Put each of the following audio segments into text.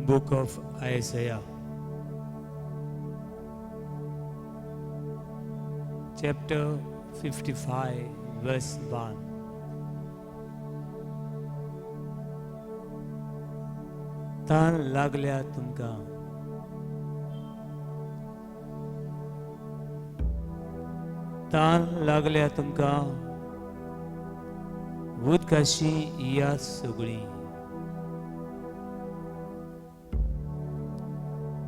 Book of Isaiah, chapter 55, verse 1. तान लागल्या तुमकां, तान लागल्या तुमकां, उदकाशी या सगळी.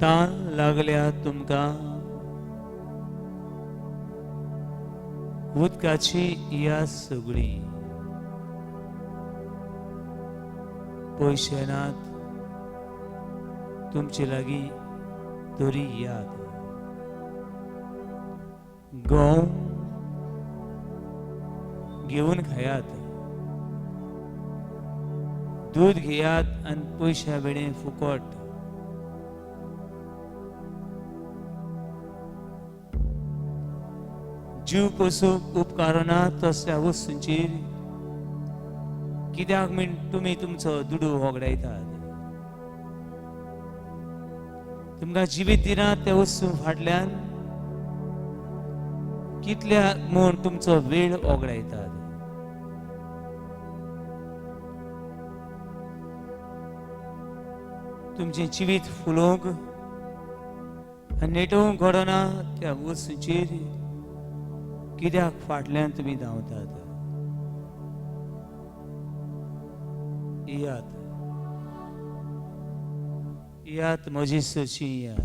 तान लागल्या तुमकां, उदकाची या सगळी. पयशे नात तुमचे लागीं तरी याद, गंव घेवन खायात, दूद घेयात आनी पयशा वेळें फुकट. जीव पोसूंक उपकारना तसल्या वस्तूंचेर कित्याक म्हण तुमी तुमचो दुडू होगडायतात. तुमकां जिवीत दिना त्या वस्तू फाटल्यान कितल्या म्हूण तुमचो वेळ होगडायतात. तुमचें जिवीत फुलोवंक आनी नेटोवंक घडना त्या वस्तूंचेर कित्याक फाटल्यान तुमी धांवतात. यात यात म्हजी सरशी यात.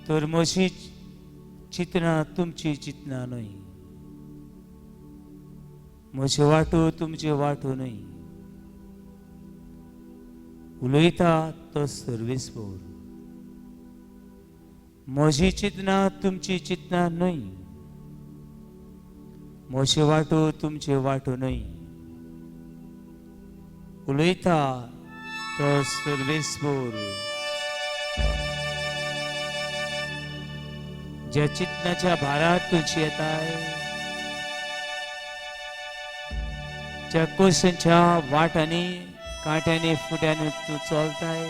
तर म्हजी चिंतना तुमची चिंतना न्हय, म्हजे वाटो तुमचे वाटो न्हय. उलयता तो सर्वेस्पर. म्हजी चिंतना तुमची चिंतना न्हय, म्हजे वाटो तुमचे वाटो न्हय. उलयता तो सर्वेस्पर. ज्या चिंतनाच्या भारात तुझी येताय, ज्या कोशांच्या वाटांनी कांट्यांनी फुट्यांनी तूं चलताय,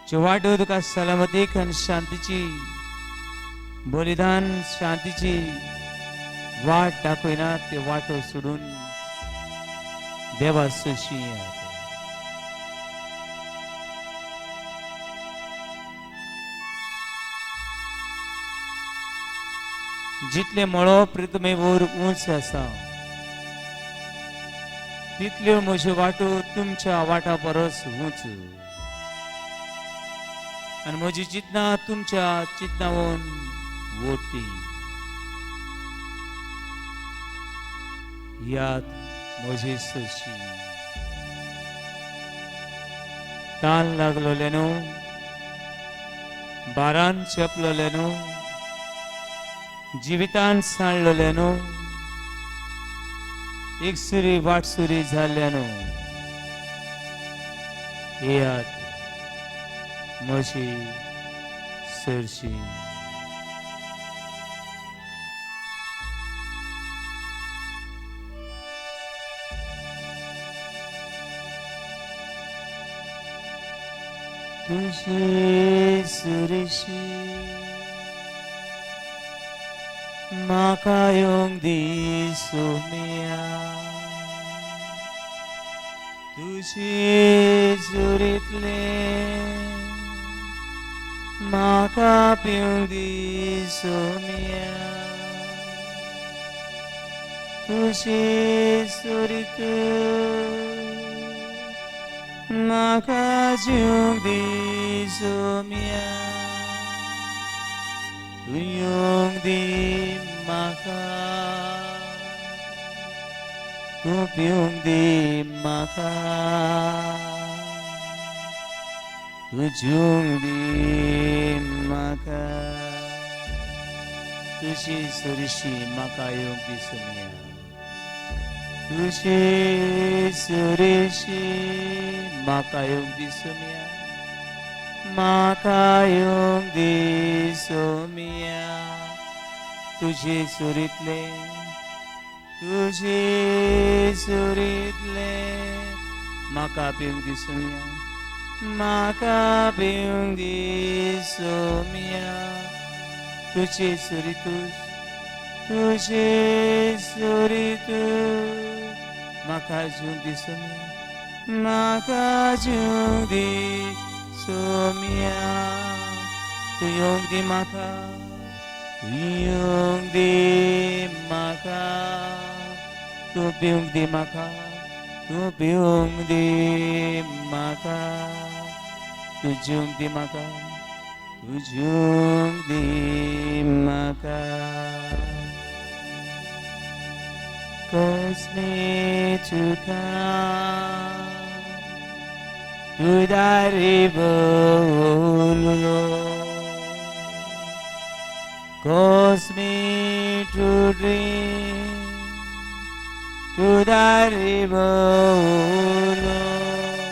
ज्यो वाटो तुका सलामतीक आनी शांतीची बलिदान शांतीची वाट दाखयना, ते वाटो सोडून देवा सरशी येयात. जितले मळो पृथ्वीवर उंच आसा तितल्यो म्हज्यो वाटो तुमच्या वाटा परस उंच, आनी म्हजी चिंतना तुमच्या चिंतनावन वोटी. याद म्हजी सरशी. तान लागलोले न्हू, बारान चेपलोले न्हू, जिवितान सांडलोले न्हू, एक सुरी वाटसुरी जाल्ल्या न्हू, येयात म्हजी सरशी. तुजी सुरशी म्हाका येवंक दी सोम्या, तुजी सुरीतले म्हाका पिवंक दी सोम्या, तुजी सुरीत म्हाका जिवंक दी सोम्या, तूं येवंक दी म्हाका, तूं पिवंक दी म्हाका, तूं जिवंक दी म्हाका, तुजी सरशी म्हाका येवंक दी सोम्या. तुजे सुरेशी म्हाका येवंक दी सोमया, म्हाका येवंक दी सोमया. तुजे सुरीतले, तुजे सुरीतले म्हाका पिवंक दी सोमया, म्हाका पिवंक दी सोमया. तुजे सुरीतूच, तुजे सुरीतूच म्हाका जिवंक दी सोमया, म्हाका जिवंक दी सोमया. तूं येवंक दी म्हाका, तूं येवंक दी म्हाका, तूं पिवंक दी म्हाका, तूं पिवंक दी म्हाका, तूं जिवंक दी म्हाका, तूं जिवंक दी म्हाका. Cause me to come to thy river, Lord. Cause me to drink to thy river, Lord.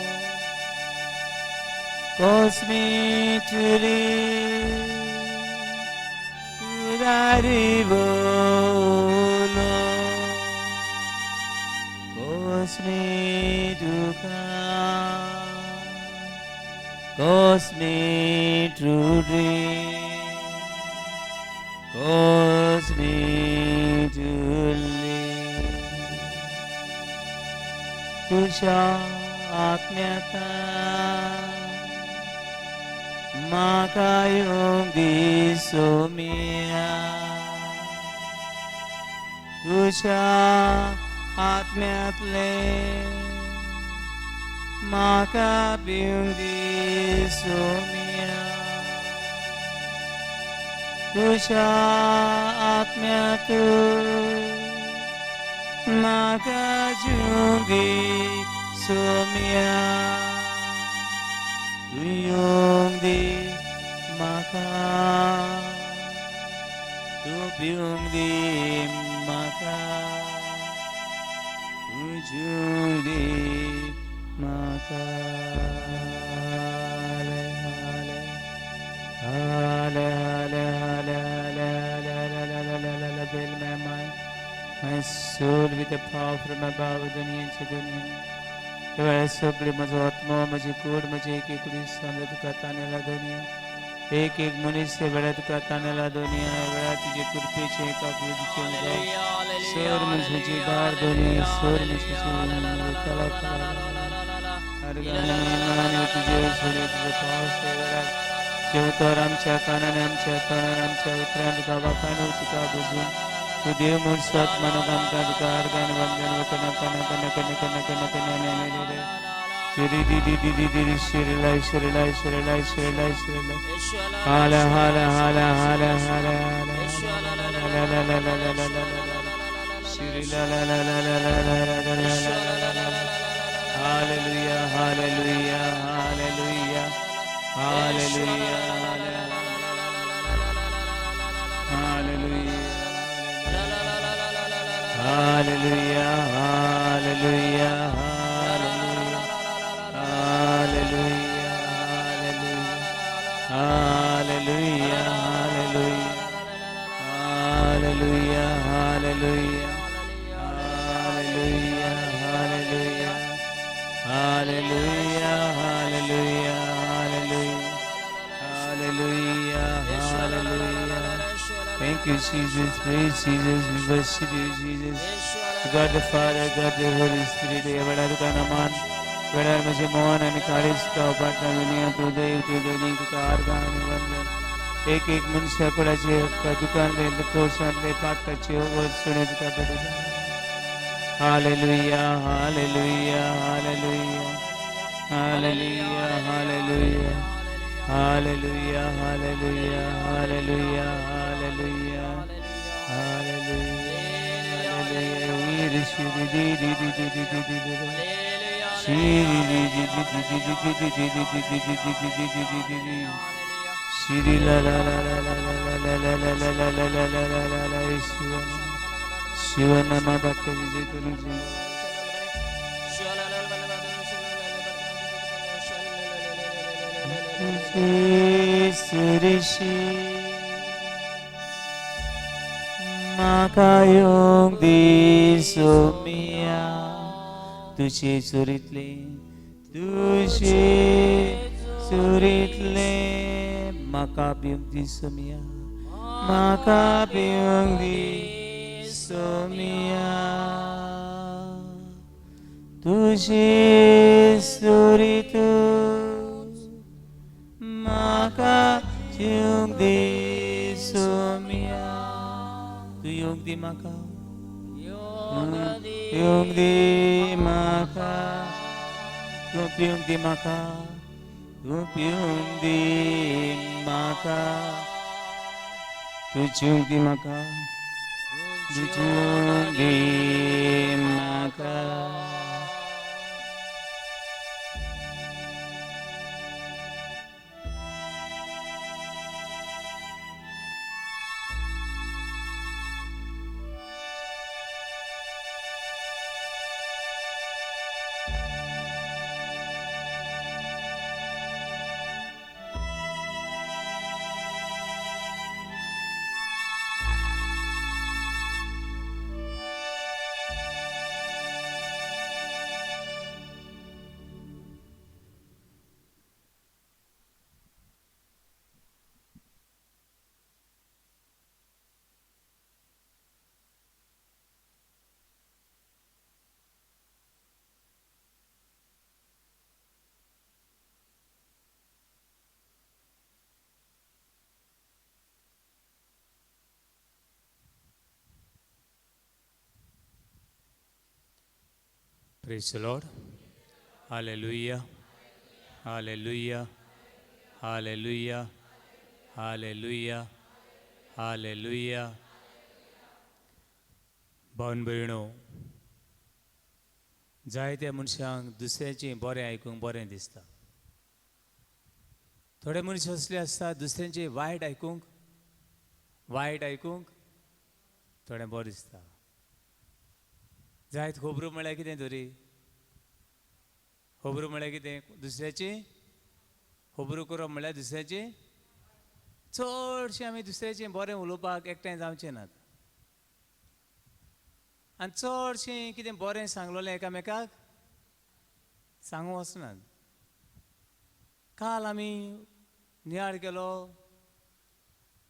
Cause me to live to thy river, Lord. Cause me to come, cause me to drink, cause me to live. तुझ्या आत्म्याता म्हाका येवंक दी सोमया, तुझ्या आत्म्यांतले म्हाका पिवंक दी सोमया. तुझ्या आत्म्यांत म्हाका जिवंक दी सोमया. तूं येवंक दी म्हाका, तूं पिवंक दी म्हाका, तूं जिवंक दी म्हाका. हाले हाले हाले हाले हाले हाले हाले हाले हाले. Fill my mind, my soul with the power from above. दुनियेचे दुनिया वेळा सगळे म्हजो आत्मो, म्हजी कूड, म्हजी एक एक सांग तुका तानेला दुनिया. एक एक मनीस हे वेळा तुका तानेला दुनिया. वेळा तुजे कृपेचे एका कृतीचे सर मनशाची दार दुनिया, सर मनशाची कला कला तुझे सूर्य तुझे पावस वेळा जेवतर आमच्या कानाने, आमच्या तोंडान, आमच्या उतरान तुका वाखाणू, तुका बुजून तू देव म्हूण स्वत मानूक आमकां तुका अर्गान वंदन वतना कना कना कना कना कना कना ने शिरी दी दी दी दी दी शिरलाय शिरलाय शिरलाय शिरलाय शिरलाय. हाला हाला हाला हाला हाला हाला ला ला ला ला ला ला ला ला शिरी ला ला ला ला ला ला ला ला ला ला ला ला. Hallelujah, hallelujah, hallelujah, hallelujah, hallelujah, hallelujah, hallelujah, hallelujah, hallelujah, hallelujah, hallelujah, hallelujah, hallelujah, hallelujah, hallelujah, hallelujah, hallelujah, hallelujah, hallelujah. Thank you, Jesus. Praise Jesus. We worship you, Jesus. God the Father, God the Holy Spirit. वेळार तुका नमन. वेळार म्हजें मन आनी काळीज तुका उबारता दुनिया. तूं देव, तूं धनी, तुका आर्गां आनी वंदन. एक एक मनशा कुडाचे दुकानले कोशांतले पातकाचे वचणे तुका भेटयता. Hallelujah, hallelujah, hallelujah, hallelujah, hallelujah, hallelujah, hallelujah, hallelujah, hallelujah, hallelujah, hallelujah. Shri di di di di di di di di Shri di di di di di di di di di di di di di di di di di di di Shri la la la la la la la la la la la la la la la la la. Shiva Shiva नमा भक्त विजय करून. तुजे सुरशी म्हाका येवंक दी सोमिया तुजे सुरींतले तुजे सुरींतले म्हाका पिवंक दी सोमिया म्हाका पिवंक दी सोमिया तुजे सुरीत म्हाका जिवंक दी सोमिया तूं येवंक दी म्हाका येवंक दी म्हाका तूं पिवंक दी म्हाका तूं पिवंक दी म्हाका तूं जिवंक दी म्हाका तूं जिवंक दी म्हाका. Praise the Lord. Hallelujah. Hallelujah. Hallelujah. Hallelujah. Hallelujah. भावन भयणो, जायत्या मनशांक दुसऱ्याचें बरें आयकूंक बरें दिसता. थोडे मनीस असले आसता दुसऱ्यांचें वायट आयकूंक, वायट आयकूंक थोडें बरें दिसता. जायत खबरो म्हळ्यार कितें तरी, खबरो म्हळ्यार कितें, दुसऱ्याची खबरो करप म्हळ्यार दुसऱ्याची. चडशें आमी दुसऱ्याचें बरें उलोवपाक एकठांय जावचें नात आनी चडशें कितें बरें सांगलोलें एकामेकाक सांगूंक वचनात. काल आमी नियाळ केलो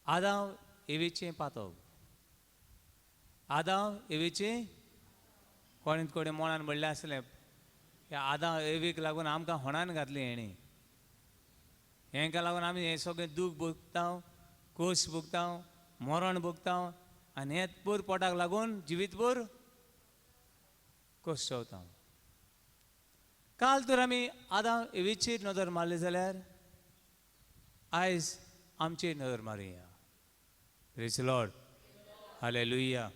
आदांव एवेचें पातक. आदांव एवेचें कोणें कोणें मोणान म्हणलें आसलें ह्या आदांव एवेक लागून आमकां होणान घातलें हेणें, हेंकां लागून आमी हें सगळें दूख भोगता, कोश भोगता, मरण भोगता आनी हें पोर पोटाक लागून जिवीतभर कोश चवता. काल तर आमी आदांव एवेचेर नदर मारली जाल्यार आयज आमचेर नदर मारुया. Praise Lord. Hallelujah.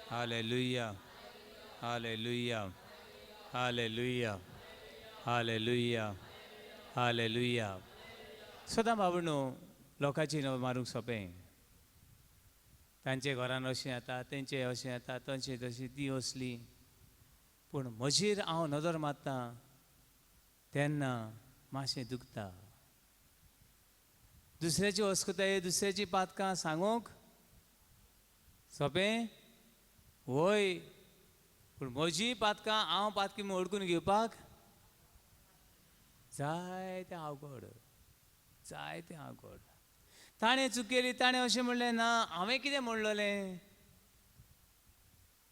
Hallelujah. Hallelujah. Hallelujah. Hallelujah. Hallelujah. सदां बाबा लोकांची नदर मारूंक सोंपें. तांचे घरान अशें जाता, तेंचें अशें जाता, तांचें तशें, ती असली. पूण म्हजेर हांव नदर मारता तेन्ना मातशें दुखता. दुसऱ्याची अस्कताय, दुसऱ्याची पातकां सांगूंक सोंपें वय, पूण म्हजी पातकां हांव पातकी अडकून घेवपाक जायतें अवघड, जायतें अवघड. ताणें चूक केली, ताणें अशें म्हणलें ना, हांवें कितें म्हणलोलें,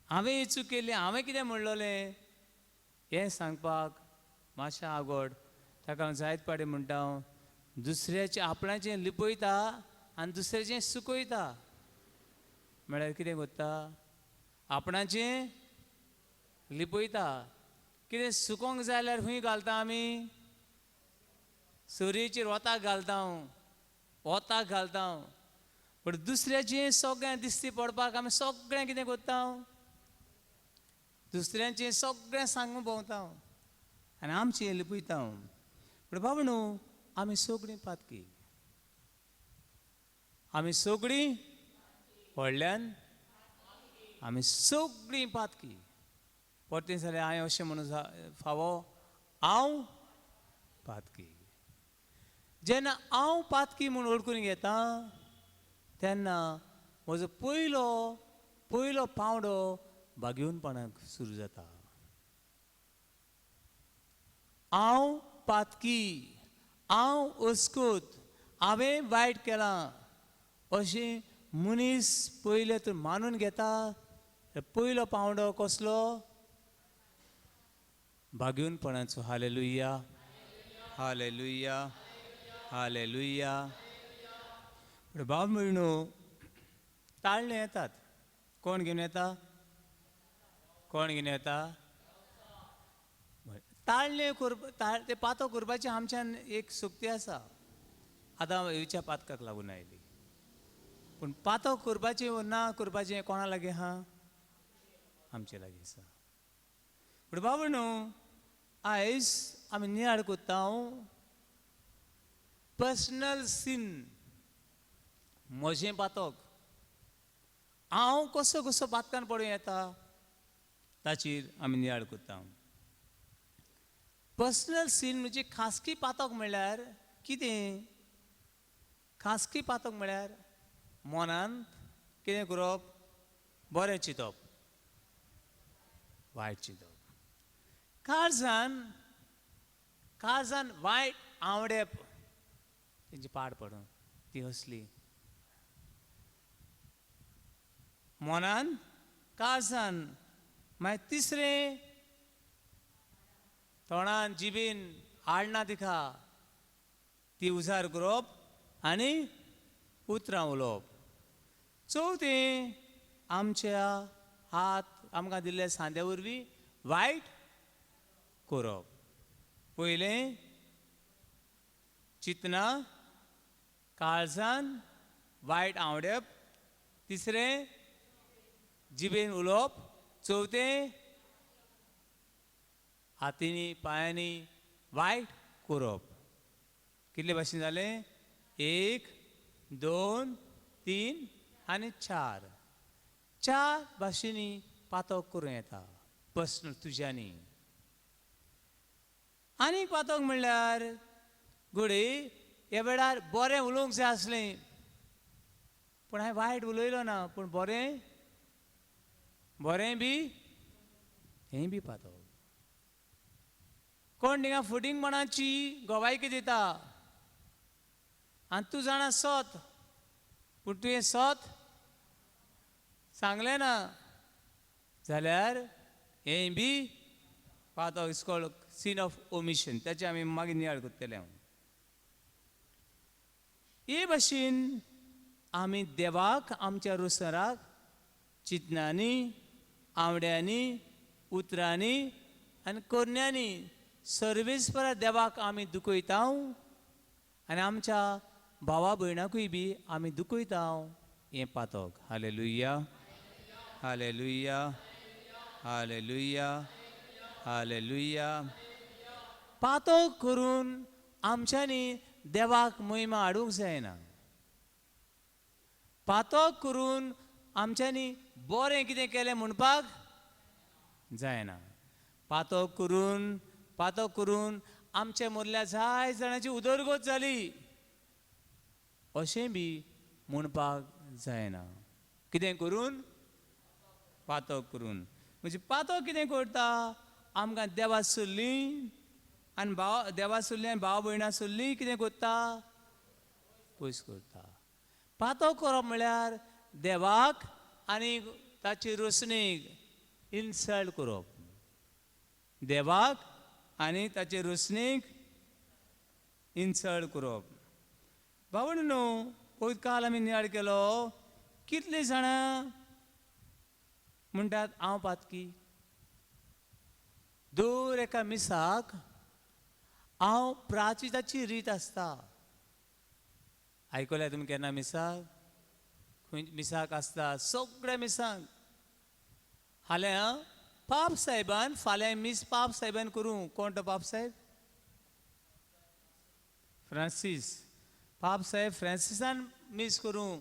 हांवें ही चूक केली, हांवें कितें म्हणलोलें, हें सांगपाक मातशें अवघड. ताका हांव जायत पाडी म्हणटा, हांव दुसऱ्याचें आपणाचें लिपयता आनी दुसऱ्याचें सुकयता. म्हळ्यार कितें करता, आपणाचें लिपयता. कितें सुकोंक जाय जाल्यार खंय घालता आमी, सुरयेचेर वताक घालता, वताक घालता. पूण दुसऱ्याचें सगळें दिश्टी पडपाक आमी सगळें कितें करता, दुसऱ्यांचें सगळें सांगूंक भोंवता आनी आमचें लिपयता. पूण बाबा न्हू, आमी सगळीं पातकी, आमी सगळीं व्हडल्यान आमी सगळीं पातकी. परतें जाल्यार हांवें अशें म्हणून फावो, हांव पातकी. जेन्ना हांव पातकी म्हूण वळखून घेता तेन्ना म्हजो पयलो पयलो पांवडो भागेवनपणाक सुरू जाता. हांव पातकी, हांव अस्कूत, हांवें वायट केलां अशें मनीस पयलें तर मानून घेता. पयलो पांवडो कसलो? भागेवनपणाचो. Hallelujah, hallelujah, hallelujah. बाब म्हणू ताळणे येतात. कोण घेवन येता? कोण घेवन येता? ताळणे करपा ते पातो करपाची आमच्यान एक सक्ती आसा. आतां येवच्या पातकाक लागून आयली, पूण पातो करपाचें ना करपाचें कोणा लागीं आहा? आमचे लागीं आसा. पूण बाबा न्हू आयज आमी नियाळ कोत्ता पर्सनल सीन, म्हजें पातक, हांव कसो कसो पातकान पडूं येता ताचेर आमी नियाळ कोत्ता. पर्सनल सीन म्हणजे खासगी पातक म्हणल्यार कितें? खासगी पातक म्हणल्यार मनांत कितें करप? बरें चिंतप, वायट चिंतप, काळजान काळजान वायट आवडेप, तेंची पाड पडून ती असली मनान काळजान. मागीर तिसरें तोंडान जिबेन आडना तिका ती उजार करप आनी उतरां उलोवप. चवथें आमच्या हात आमकां दिल्ल्या सांद्या वरवीं वायट करप. पयलें चिंतना, काळजान वायट आवडप, तिसरें जिबेन उलोवप, चवथें हातींनी पांयांनी वायट करप. कितले भाशेन जालें? 1, 2, 3 आनी 4. 4 भाशेंनी पातक करूं येता पर्सनल तुज्यांनी. आनी पातक म्हणल्यार घडये ह्या वेळार बरें उलोवंक जाय आसलें, पूण हांवें वायट उलयलो ना, पूण बरें बरें बी हें बी पातक. कोण थिंगा फुटींगपणाची गवायकी दिता आनी तूं जाणा सत, पूण तुवें सत सांगलें ना जाल्यार हें बी पातक. It's called sin of omission. ताचें आमी मागीर नियाळ करतले. हांव हे भाशेन आमी देवाक आमच्या रोसराक चिंतनांनी, आवड्यांनी, उतरांनी आनी करण्यांनी सर्वेस्परा देवाक आमी दुखयता आनी आमच्या भावा भयणाकूय बी आमी दुखयता. हें पातक. Hallelujah, hallelujah, hallelujah, hallelujah. पातक करून आमच्यांनी देवाक महिमा हाडूंक जायना. पातक करून आमच्यांनी बरें कितें केलें म्हणपाक जायना. पातक करून पातक करून आमच्या मदल्या जाय जाणांची उदरगत जाली अशें बी म्हणपाक जायना. कितें करून? पातक करून. म्हणजे पातक कितें करता? आमकां देवा सोडली आनी भाव देवा सोडली आनी भाव भयणां सोडली कितें करता? पयस करता. पातक करप म्हळ्यार देवाक आनी ताची रोसणीक इन्सल्ट करप. देवाक आनी ताचे रोसणीक इन्सल्ट करप. भावण न्हू पयर काल आमी नियाळ केलो, कितलीं जाणां म्हणटात हांव पातकी. दर एका मिसाक हांव प्राचिताची रीत आसता. आयकल्या तुमी केन्ना मिसाक? खंय मिसाक आसता? सगळ्या मिसांक. फाल्यां पाप साहेबान फाल्यां मीस पाप साहेबान करूं. कोण तो पाप साहेब? फ्रांसीस. पाप साहेब फ्रांसिसान मीस करूं,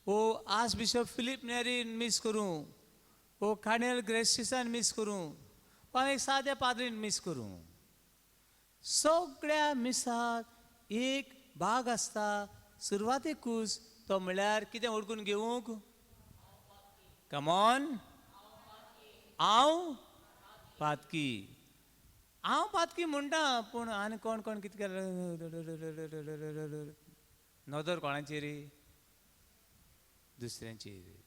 ओ आर्च बिशप फिलीप नेरीन मीस करूं, ओ कार्डिनल ग्रेसिसान मीस करूं, वा एक साद्या पाद्रीन मीस करूं. सगळ्या मिसाक एक भाग आसता सुरवातेकूच, तो म्हळ्यार कितें वळखून घेवंक? कमॉन, हांव पातकी. हांव पातकी म्हणटा, पूण आनी कोण कोण कितें नदर कोणाचेर? दुसऱ्यांचेर.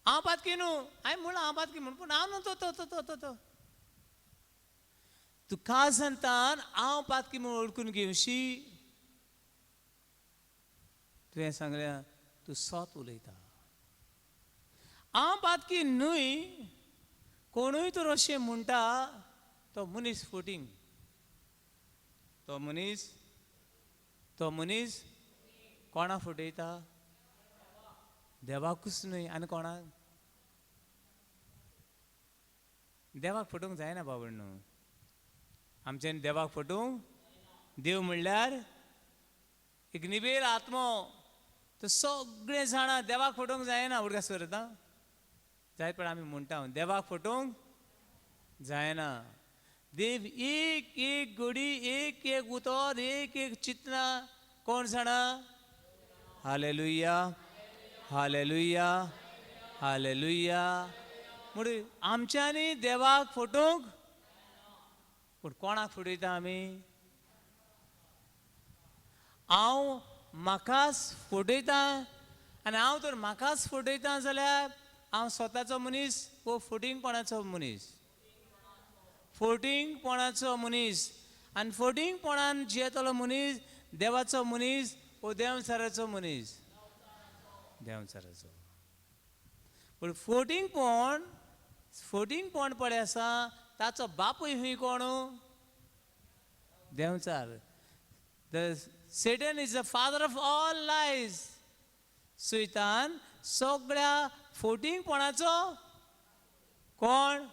हांव पातकी न्हू, हांवें म्हणलां हांव पातकी म्हूण, पूण हांव न्हू तो तो तो तो तो तुका संतान हांव पातकी म्हूण वळखून घेवशी. तुवें सांगलें तूं सत उलयता. हांव पातकी न्हय कोणूय तर अशें म्हणटा तो मनीस फटींग. तो मनीस, तो मनीस कोणा फटयता? देवाकूच न्हय आनी कोणाक? देवाक फटोवंक जायना बाबड न्हू. आमच्यान देवाक फटोवंक, देव म्हणल्यार एक निबेल आत्मो, तो सगळें जाणा. देवाक फटोवंक जायना. उडगास करता जायत पण आमी म्हणटा देवाक फटोवंक जायना. देव एक एक घडी, एक एक उतर, एक एक चिंतना कोण जाणा? Hallelujah, hallelujah, hallelujah. म्हणून आमच्यांनी देवाक फटोवंक, पूण कोणाक फटयता आमी? हांव म्हाकाच फटयता. आनी हांव तर म्हाकाच फटयता जाल्यार हांव स्वताचो मनीस वो फटींगपणाचो मनीस? फटींगपणाचो मनीस. आनी फटींगपणान जियेतलो मनीस देवाचो मनीस वो देंवचाराचो मनीस? देंवचाराचो. पूण फटींगपण, फटींगपण पळय आसा ताचो बापूय खंय कोण? देंवचार. The Satan is the father of all lies. सैतान सगळ्या फटींगपणाचो कोण?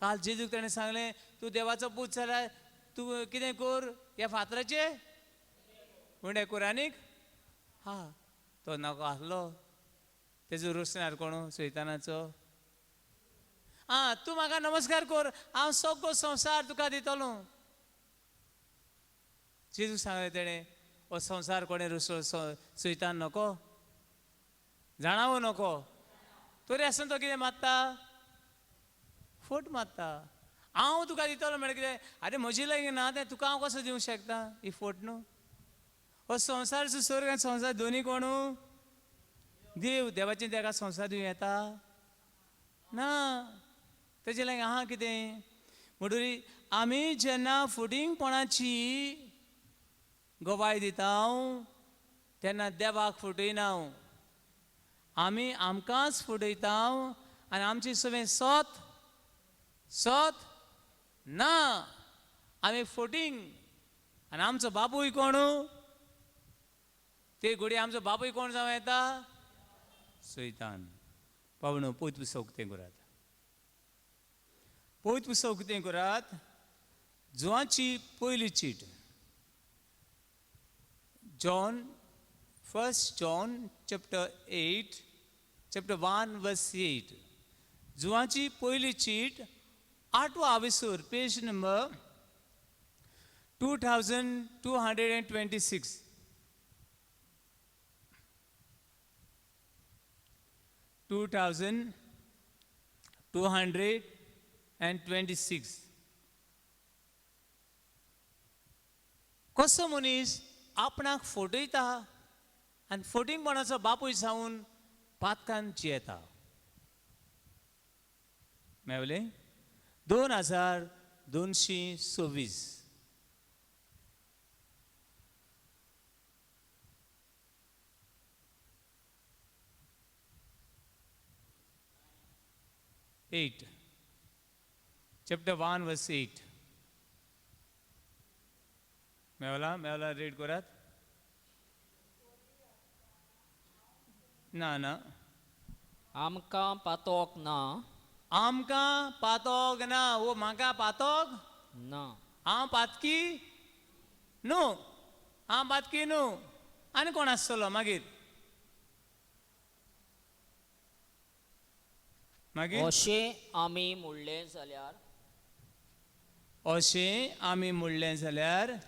काल जेजूक ताणें सांगलें तूं देवाचो पूत जाल्यार तूं कितें कर, ह्या फातराचे उंडे कर. आनीक हा तो नको आसलो तेजो रोसणार कोण? सैतानाचो. आं तूं म्हाका नमस्कार कर, हांव सगळो संवसार तुका दितलो. जेजूक सांगलें तेणें हो संवसार कोणें रोसलो? सैतान नको, जाणावो नको. तरी आसतना तो कितें मारता? फट मारता. हांव तुका दितलो म्हळ्यार कितें? आरे म्हजे लागीं ना तें तुका हांव कसो दिवंक शकता? ही फट न्हू. हो संवसार स्वर्ग आनी संवसार दोनी कोण? देव. देवाचें तेका संवसार दिवं येता ना. तेजे लागीं आहा कितें? म्हणटरी आमी जेन्ना फटींगपणाची गवाय दिता तेन्ना देवाक फटयना, आमी आमकांच फटयता. आनी आमची सगळें सत सत ना, आमी फटींग. आनी आमचो बापूय कोण? ते घडये आमचो बापूय कोण जावं येता? सैतान. पावणो पयत पुस्तक उक्तें करात, पयत पुस्तक उक्तें करात. जुवाची पयली चीट, John, first John chapter 8, chapter 1 verse 8. जुवाची पयली चीट, 8वो आविसूर, पेज नंबर 2226. 2226. कसो मनीस आपणाक फटयता आनी फटींगपणाचो बापूय जावन पातकान जियेता. मेवलें 2226. 8, chapter 1 verse 8. Mewla Mewla read करात. ना ना, आमकां पातोक ना, आमकां पातोक ना. वो म्हाका पातोक ना, हांव पातकी न्हू, हांव पातकी न्हू. आनी कोण आसतलो मागीर? मागीर अशें आमी म्हणलें जाल्यार, अशें आमी म्हणलें जाल्यार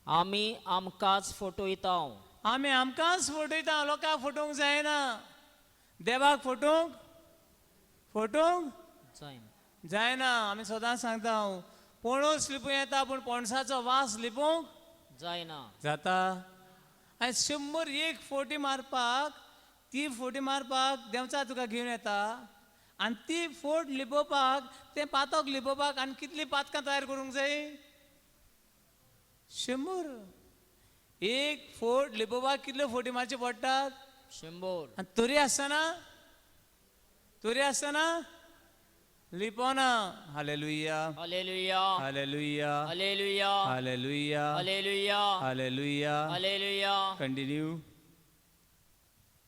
आमी आमकांच फटयता. आमी आमकांच फटयता, लोकांक फटोवंक जायना. देवाक फटोवंक फटोवंक जायना. जायना. आमी सदांच सांगता हांव, पणस लिपूं येता पूण पणसाचो वास लिपोवंक जायना. जाता. आनी 101 फोटी मारपाक, ती फोटी मारपाक देंवचार तुका घेवन येता आनी ती फोट लिपोवपाक, तें पातक लिपोवपाक आनी कितलीं पातकां तयार करूंक जाय? 101 फोट लिपोवपाक कितल्यो फोटी मारच्यो पडटात? 100. आनी तरी आसतना, तरी आसतना लिपोना. Hallelujah, hallelujah, hallelujah, hallelujah, hallelujah, hallelujah, hallelujah, hallelujah. Continue.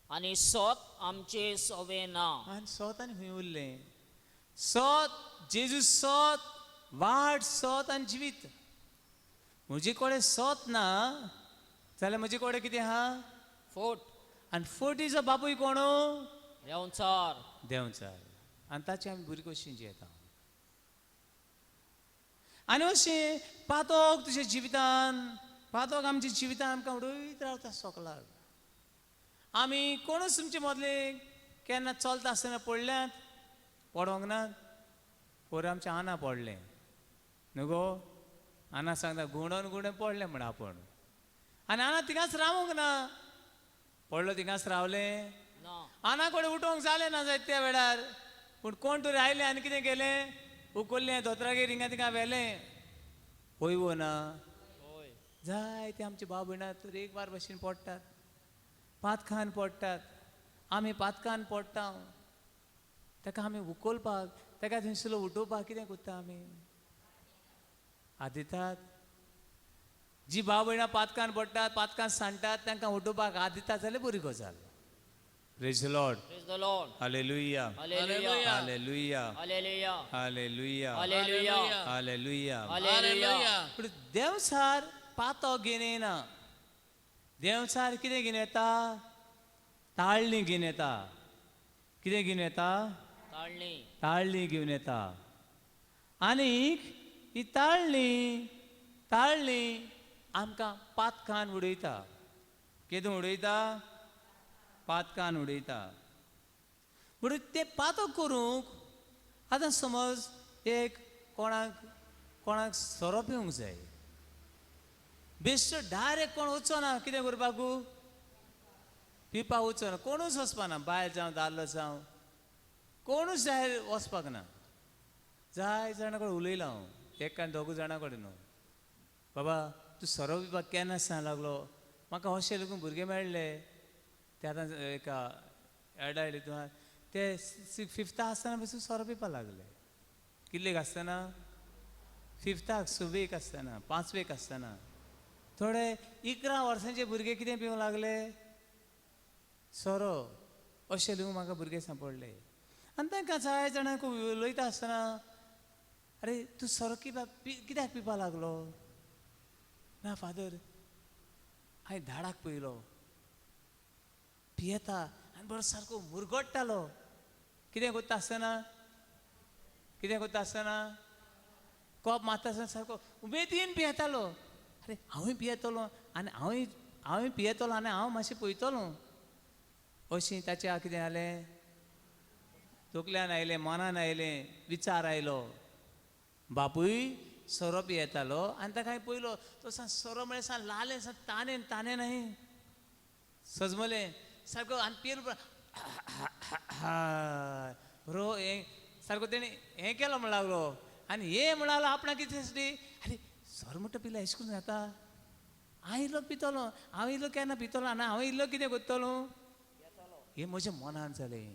आनी सोत आमचे सोवे ना. आनी सोत आनी खंय उरलें? सोत, जेजू सोत, वाट, सोत आनी जिवीत. म्हजे कडेन सोत ना जाल्यार म्हजे कडेन कितें आहा? फोट. आनी फोटीचो बापूय कोण? देंवचार. देंवचार. आनी ताची आमी भुरगीं कशीं जियेता. आनी अशें पातक तुज्या जिवितान, पातक आमच्या जिवितान आमकां उडयत रावता सोकलाक. आमी कोणूच तुमचे मदले केन्ना चलता आसतना पडल्यात? पडोंक नात? पोर आमच्या आना पडलें न्हू गो. आना सांगता गुंडोन गुंडोन पडलें म्हण आपूण. आनी आना थिंगाच रावूंक ना, पडलो थिंगाच रावलें ना. आना कडेन उठोवंक जालें ना जायत त्या वेळार, पूण कोण तरी आयलें आनी कितें केलें, उखल्लें दोतोरागेर हिंगा थिंगा व्हेलें. हय वो ना? हय. जायते आमचे भाव भयणां तर एक बार भशेन पडटात, पातकान पडटात. आमी पातकान पडटा, ताका आमी उखलपाक, ताका थंयसरलो उठोवपाक कितें करता आमी? हात दितात. जी भाव भयणां पातकान पडटात, पातकान सांडटात, तांकां उठोवपाक हात दितात जाल्यार बरी गजाल. Praise the Lord. Praise the Lord. Hallelujah. Hallelujah. Hallelujah. Hallelujah. Hallelujah. Hallelujah. Hallelujah. Hallelujah. पूण देंवचार पातो घेवन येना. देंवचार कितें घेवन येता? ताळणी घेवन येता. कितें घेवन येता? ताळणी. ताळणी घेवन येता. आनीक ही ताळणी, ताळणी आमकां पातकान उडयता. केदूं उडयता? पातकान उडयता. म्हणून तें पातक करूंक आतां समज एक कोणाक, कोणाक सोरो पिवंक जाय, बेश्टो डायरेक्ट कोण वचना कितें करपाकू? पिवपाक वचना, कोणूच वचपाना, बायल जावं दादलो जावं कोणूच जाय वचपाक ना. जाय जाणां कडेन उलयलां हांव, एक आनी दोग जाणां कडेन न्हू. बाबा तूं सोरो पिवपाक केन्ना सांग लागलो? म्हाका अशें लागून भुरगे मेळ्ळे ते आतां एका एडायले हितून ते फिफ्ताक आसतना पसून सोरो पिवपाक लागले. कितलेक आसतना? फिफ्ताक, सवेक आसतना, पांचवेक आसतना. थोडे 11 वर्सांचे भुरगे कितें पिवंक लागले? सोरो. अशें लागून म्हाका भुरगे सांपडले. आनी तांकां जाय जाणांक उलयता आसतना, अरे तूं सोरो कित्याक पिवपाक लागलो? ना फादर, हांवें धाडाक पळयलो पियेता आनी बरो सारको मुरगट्टालो. कितें करता आसतना? कितें करता आसतना? कोप मारता आसतना सारको उमेदीन पियेतालो. अरे हांवूय पियेतलो आनी हांवूय पियेतलो आनी हांव मातशें पळयतलो. अशें ताच्या कितें जालें? तकल्यान आयलें, मनान आयलें, विचार आयलो. बापूय सोरो पियेतालो आनी ताका हांवें पळयलो तो सान सोरो म्हळ्यार सान लालें, सान तानेन तानें न्हय सजमलें सारको. आनी पियल बरो हें सारको तेणें हें केलो म्हण लागलो. आनी हें म्हण लागलो आपणाक कितें दिसली, आरे सोरो म्हणटा पिल्यार अशें करून जाता, हांव इल्लो पितलो, हांव इल्लो केन्ना पितलो आनी हांव इल्लो कितें करतलो, हें म्हज्या मनान जालें.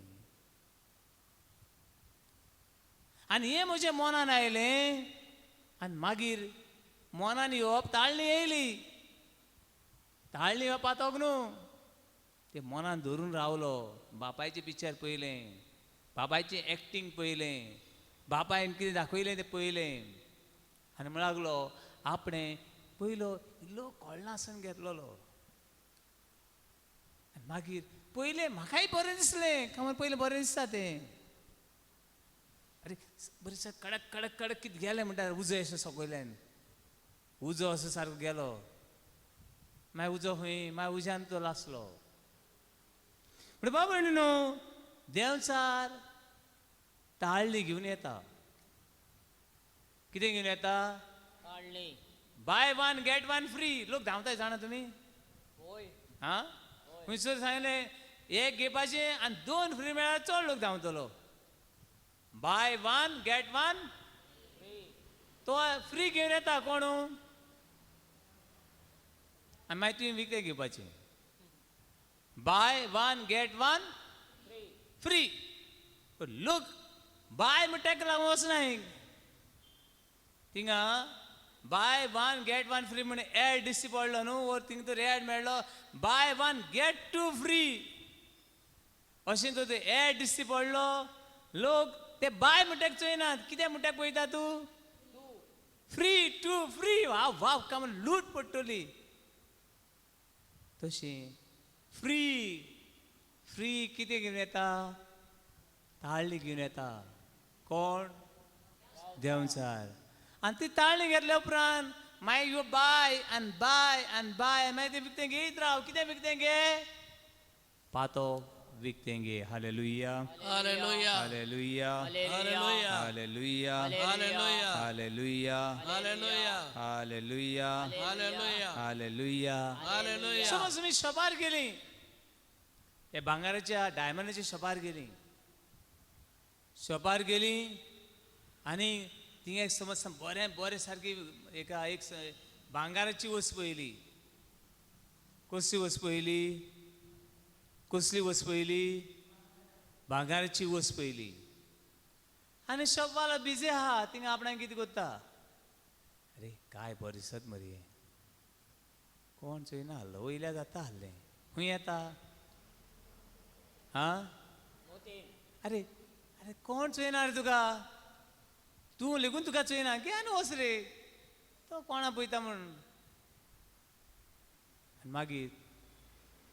आनी हें म्हज्या मनान आयलें आनी मागीर मनान येवप ताळणी येयली. ताळणी येवप पातक न्हू, तें मनान धरून रावलो. बापायचें पिक्चर पळयलें, बापायचें एक्टींग पळयलें, बापायन कितें दाखयलें तें पळयलें आनी म्हण लागलो आपणें पयलो इल्लो कळनासतना घेतलेलो. आनी मागीर पयलें म्हाकाय बरें दिसलें, कांय पयलें बरें दिसता तें. अरे बरें सर कडक कडक कडक कितें गेलें म्हणटा उजो अशें सकयल्यान उजो असो सारको गेलो. मागीर उजो खंय, मागीर उज्यान तो लासलो. म्हणटा बाबा न्हू, देंवचार ताळणी घेवन येता. कितें घेवन येता? ताळणी. Buy one get one free. लोक धांवताय जाणा तुमी? आं, खंयसर सांगलें एक घेवपाचें आनी दोन फ्री मेळ्ळ्यार चड लोक धांवतलो. बाय वन गेट वन तो फ्री घेवन येता कोण, आनी मागीर तुवें विकतें घेवपाचें. Buy one get one free. लोक बाय म्हण तेका लागून वचनाय थिंगा. Buy one get one free म्हण एड दिश्टी पडलो न्हू, वर थिंगा तर एड मेळ्ळो buy one get two free अशें तर एड दिश्टी पडलो. लोक ते बाय म्हणटाक चोयनात, कितें म्हणटाक पळयता तूं? Free to free. Wow wow काम लूट पडटली. तशी फ्री फ्री कितें घेवन येता? ताळणी घेवन येता. कोण? देंवचार. आनी ती ताळणी घेतल्या उपरांत मागीर you bye आनी बाय आनी बाय, मागीर तें विकतें घेयत राव. कितें विकतें घे? पातो विकतें घे. Hallelujah, hallelujah, hallelujah, hallelujah, hallelujah, hallelujah, hallelujah, hallelujah, hallelujah, hallelujah, hallelujah. Hallelujah. समज तुमी शॉपार गेली, हे भांगराच्या डायमंडाच्या शॉपार गेली, शॉपार गेली आनी थिंगा एक समज बरें बरें सारकी एका एक भांगराची वस्त पळयली. कसली वस्त पळयली? कसली वस्त पळयली? भांगराची वस्त पळयली. आनी शॉपवालो बिजी आहा, थिंगा आपणाक कितें करता? अरे काय बरें दिसत मरे, कोण चोयना आहलो, वयल्या जाता आहलें. खंय येता? आं, अरे अरे कोण चोयना रे तुका? तूं लेगून तुका चोयना की आनी वच रे, तो कोणा पळयता म्हूण. आनी मागीर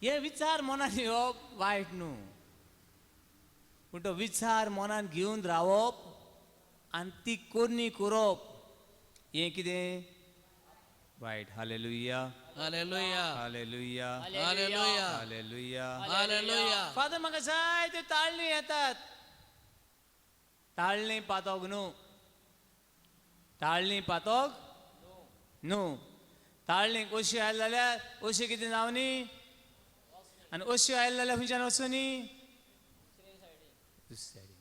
हे विचार मनान येवप वायट न्हू, पूण तो विचार मनान घेवन रावप आनी ती करणी करप हें कितें वायट. Hallelujah, hallelujah, hallelujah, hallelujah, hallelujah, hallelujah. Father म्हाका जाय त्यो ताळणी येतात. ताळणी पातोक न्हू, ताळणी पातोक न्हू. ताळणी अशी आयले जाल्यार अशी कितें जावं न्ही, आनी अशी आयले जाल्यार खंयच्यान वचूं न्ही? दुसरे सायडीन.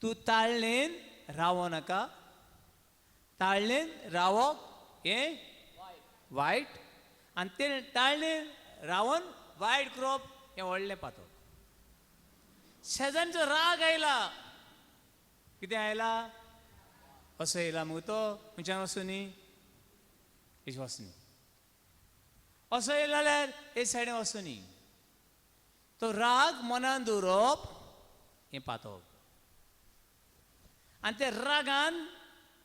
तूं ताळणेन रावो नाका. ताळणेन रावप हें वायट, आनी तें ताळणेन रावन वायट करप हें व्हडलें पातक. शेजाऱ्यांचो राग आयला, कितें आयला? असो येयला मुगो तो खंयच्यान वचूं न्ही? हेच वच न्ही. असो येयला जाल्यार हे सायडीन वचूं न्ही. तो राग मनान दवरप हें पातक. आनी त्या रागान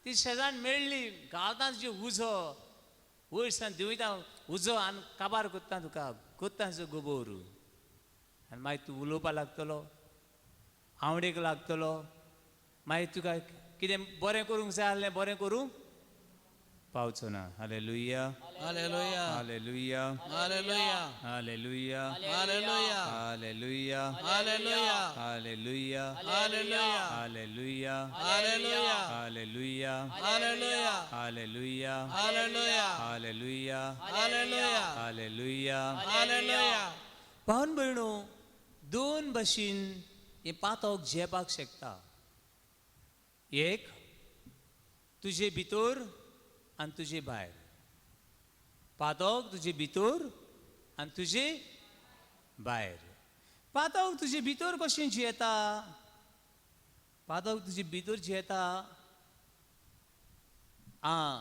ती शेजान मेळ्ळी, घालता तुजी उजो वयर सान देंवयता उजो आनी काबार करता तुका, करता तुजो गोबोर. आनी मागीर तूं उलोवपाक लागतलो, आवडेक लागतलो. मागीर तुका कितें बरें करूंक जाय आहलें बरें करूंक पावचो ना. Hallelujah, hallelujah, hallelujah, hallelujah, hallelujah, hallelujah, hallelujah, hallelujah, hallelujah, hallelujah, hallelujah, hallelujah, hallelujah, hallelujah, hallelujah, hallelujah, hallelujah, hallelujah, hallelujah. Hallelujah. भावन भयणो, दोन भाशेन हें पातक झेपाक शकता. एक तुजे भितर आनी तुजे भायर. पातक तुजे भितर आनी तुजे भायर. पातक तुजे भितर कशें जियेता? पातक तुजे भितर जियेता. आं,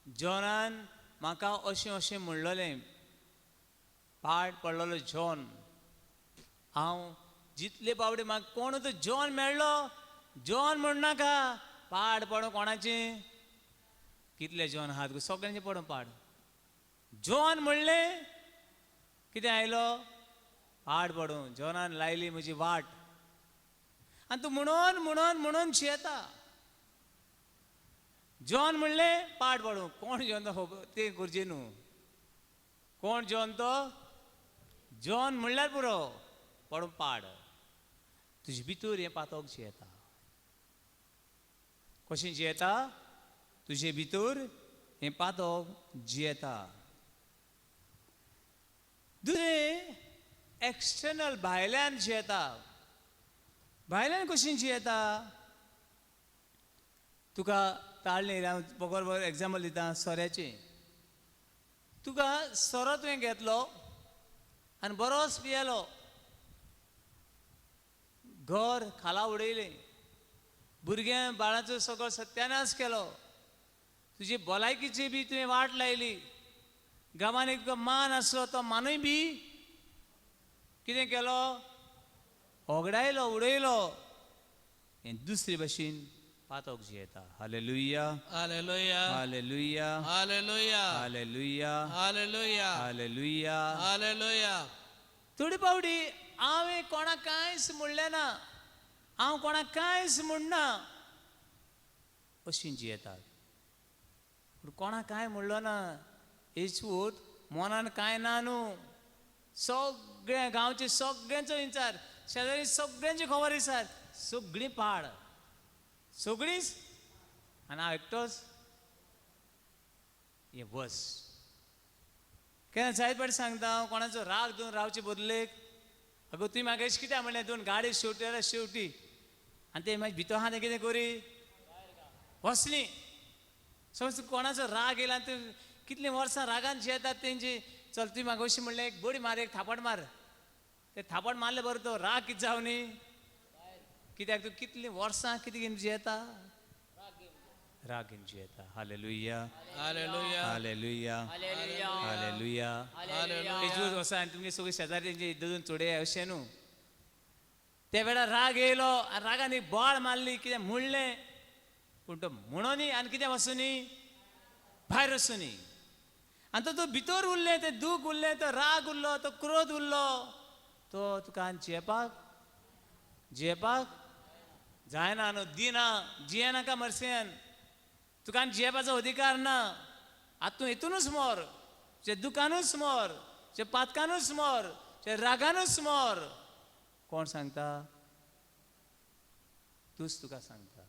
जॉनान म्हाका अशें अशें म्हणलेलें, पाड पडलेलो जॉन. हांव जितले बावडे म्हाका कोण तो जॉन मेळ्ळो, जॉन म्हणनाका, पाड पडो कोणाचें? कितले जॉन आहात सगळ्यांचें पडो पाड. जॉन म्हणलें कितें आयलो? पाड पडूं. जॉनान लायली म्हजी वाट. आनी तूं म्हणून म्हणून म्हणून शियेता. जॉन म्हणलें पाड पडूं. कोण जॉन तें गरजे न्हू. कोण जॉन तो? जॉन म्हणल्यार पुरो पडून पाड. तुजे भितर हें पातक जियेता. कशें जियेता? तुजे भितर हें पातक जियेता. दुसरें एक्सटर्नल भायल्यान जियेता. भायल्यान कशें जियेता? तुका ताळणी हांव बगर बगर एग्जाम्पल दिता सोऱ्याचें. तुका सोरो तुवें घेतलो आनी बरोच पियेलो, घर खाला उडयलें, भुरग्यां बाळाचो सगळो सत्यानाश केलो, तुजी भलायकीची बी तुवें वाट लायली, गांवांत एक तुका मान आसलो तो मानूय बी कितें केलो? होगडायलो, उडयलो. हें दुसरे भाशेन पातक जियेता. Hallelujah, hallelujah, hallelujah, hallelujah, hallelujah, hallelujah, hallelujah, hallelujah. थोडी पावटी हांवें कोणाक कांयच म्हणलें ना, हांव कोणाक कांयच म्हणना अशीं जियेतात. पूण कोणाक कांय म्हणलो ना, हेचवूत मनान कांय ना न्हू, सगळ्या गांवचे सगळ्यांचो विचार, शेजारी सगळ्यांची खबर विचार, सगळीं पाड, सगळींच, आनी हांव एकटोच. हें बस. केन्ना जायत फावटी सांगता हांव, कोणाचो राग दोन रावचे बदलेक, अगो तुवें म्हाका अशें कित्याक म्हणलें, दोन गाडी शेवटी जाल्यार शेवटी, आनी ते मागीर भितर आहा तें कितें करी वसली. समज कोणाचो राग येयला आनी तूं कितलीं वर्सां रागान जियेतात तेंची, चल तुवें म्हाका अशें म्हणलें, एक बडी मार, एक थापट मार, ते थापट मारले बरो तो राग कितें जावं न्ही, कित्याक तूं कितलीं वर्सां कितें घेवन जियेता? राग घेवन जियेता. Hallelujah, hallelujah, hallelujah, hallelujah, hallelujah. Hallelujah. तेजूच वसा आनी तुमगे सगळे शेजारी तेंचे दोन चोडे अशें न्हू. त्या वेळार राग येयलो आनी रागान एक बोळ मारली, कितें म्हणलें, पूण तो म्हणोनी आनी कितें वचुनी, भायर वचुनी. आनी तो तूं भितर उरलें, तें दूख उरलें, तो राग उरलो, तो क्रोध उरलो, तो तुका आनी जियेपाक जियेपाक जायना न्हू, दिना, जियेनाका मरसेन, तुका आनी जियेपाचो अधिकार ना. आतां तूं हितूनच मर, तुज्या दुखानूच मर, तुज्या पातकानूच मर, तुज्या रागानूच मर. कोण सांगता? तूंच तुका सांगता.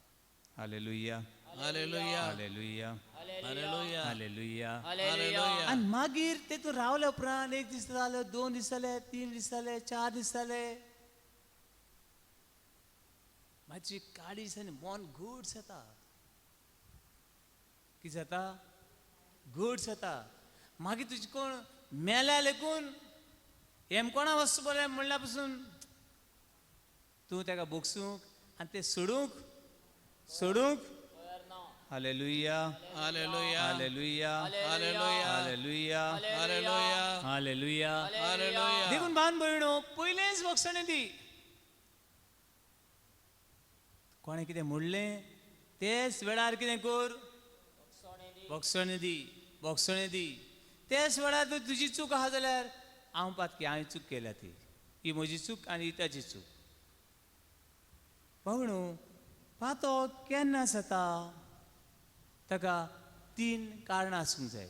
Hallelujah, hallelujah, hallelujah, hallelujah, hallelujah. Hallelujah. आनी मागीर तेतून रावल्या उपरांत एक दीस जालो, 2 दीस जाले, 3 दीस जाले, 4 दीस जाले, मातशी काळी आनी मन घट जाता. कितें जाता? घट जाता. मागीर तुजी कोण मेल्या लेकून हेमकोणा वचूं बरें म्हणल्या पसून तूं ताका बोगसूंक आनी तें सोडूंक सोडूंक. Hallelujah, hallelujah, hallelujah, hallelujah, hallelujah, hallelujah, hallelujah. Hallelujah. देखून भान भयणो पयलेंच बक्षणें दी. कोणें कितें म्हणलें तेच वेळार कितें कर, बक्षणें दी, बक्षणें दी. तेच वेळार तूं तुजी चूक आहा जाल्यार हांव पातकी, हांवें चूक केल्या ती, ही म्हजी चूक आनी ही ताची चूक. भावणो पातक केन्ना जाता? ताका 3 कारणां आसूंक जाय.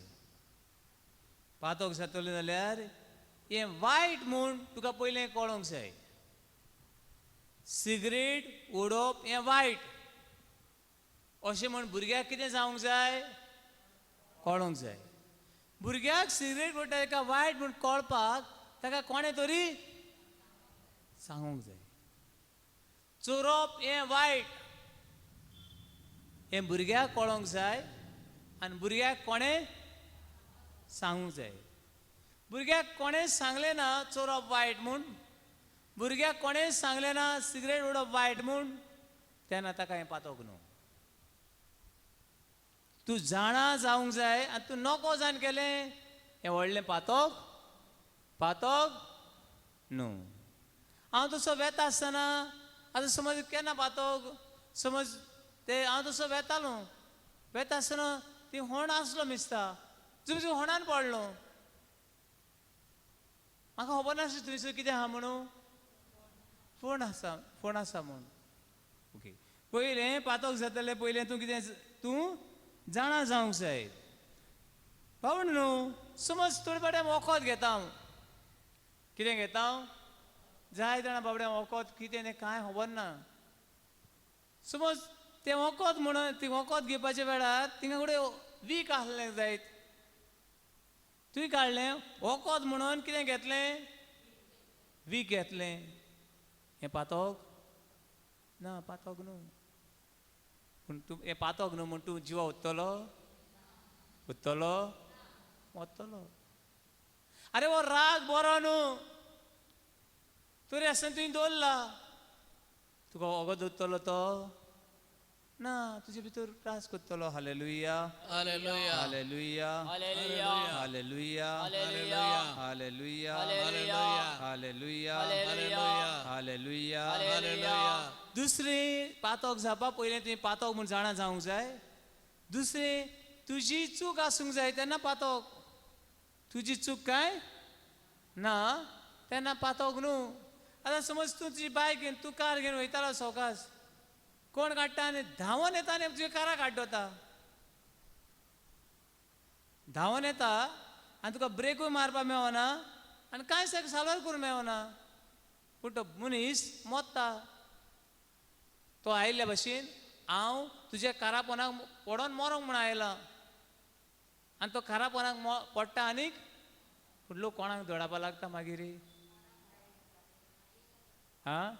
पातक जातलें जाल्यार हें वायट म्हूण तुका पयलें कळोंक जाय. सिगरेट ओडप हें वायट अशें म्हूण भुरग्याक कितें जावंक जाय? कळोंक जाय. भुरग्याक सिगरेट ओडटा ताका वायट म्हूण कळपाक ताका कोणें तरी सांगूंक जाय. चोरप हें वायट हें भुरग्याक कळोंक जाय आनी भुरग्याक कोणें सांगूंक जाय. भुरग्याक कोणें सांगलें ना चोरप वायट म्हूण, भुरग्याक कोणें सांगलें ना सिगरेट ओडप वायट म्हूण, तेन्ना ताका हें पातक न्हू. तूं जाणा जावंक जाय आनी तूं नको जाण केलें हें व्हडलें पातक पातक न्हू. हांव तसो वेता आसतना आतां समज केन्ना पातक, समज ते हांव तसो वेतालो, वेता आसतना ती होण आसलो मिसता, तुमच्या होणान पडलो, म्हाका खबर नासली थंयसर कितें आहा म्हणून, फोण आसा, फोण आसा म्हूण. ओके, पयलें पातक जातलें, पयलें तूं कितें तूं जाणा जावंक जाय. पावण न्हू, समज थोडे फावटी वखद घेता हांव. कितें घेता हांव? जाय जाणां बाबड्या वखद कितें तें कांय खबर ना. समज तें वखद म्हणून ती वखद घेवपाच्या वेळार थिंगा कडेन वीख आसलें जायत, तुवें काडलें वखद म्हणून कितें घेतलें? वीख घेतलें. हें पातक ना? पातक न्हू. पूण तूं हें पातक न्हू म्हूण तूं जिवा उत्तलो? उत्तलो? वतलो. आरे हो राग बरो न्हू, तरी आसतना तुवें दवरला, तुका वगत दवरतलो तो ना, तुजे भितर त्रास करतलो. Hallelujah, hallelujah, hallelujah, hallelujah, hallelujah, hallelujah, hallelujah, hallelujah, hallelujah, hallelujah, hallelujah. Hallelujah. दुसरें पातक जावपा पयलें तुवें पातक म्हूण जाणा जावंक जाय. दुसरें तुजी चूक आसूंक जाय तेन्ना पातक. तुजी चूक काय ना तेन्ना पातक न्हू. आतां समज तूं तुजी बायक घेवन तूं कार घेवन वयतालो सवकास, कोण काडटा आनी धांवन येता आनी तुज्या काराक आड्डता. धांवन येता आनी तुका ब्रेकूय मारपाक मेळना आनी कांय साल्वार करूंक मेळना, पूण तो मनीस मोत्ता. तो आयिल्ल्या भशेन हांव तुज्या कारापोनाक पडोन मरोंक म्हूण आयला, आनी तो कारापोनाक पडटा आनीक पूण लोक कोणाक दडापा लागता मागीर? आं,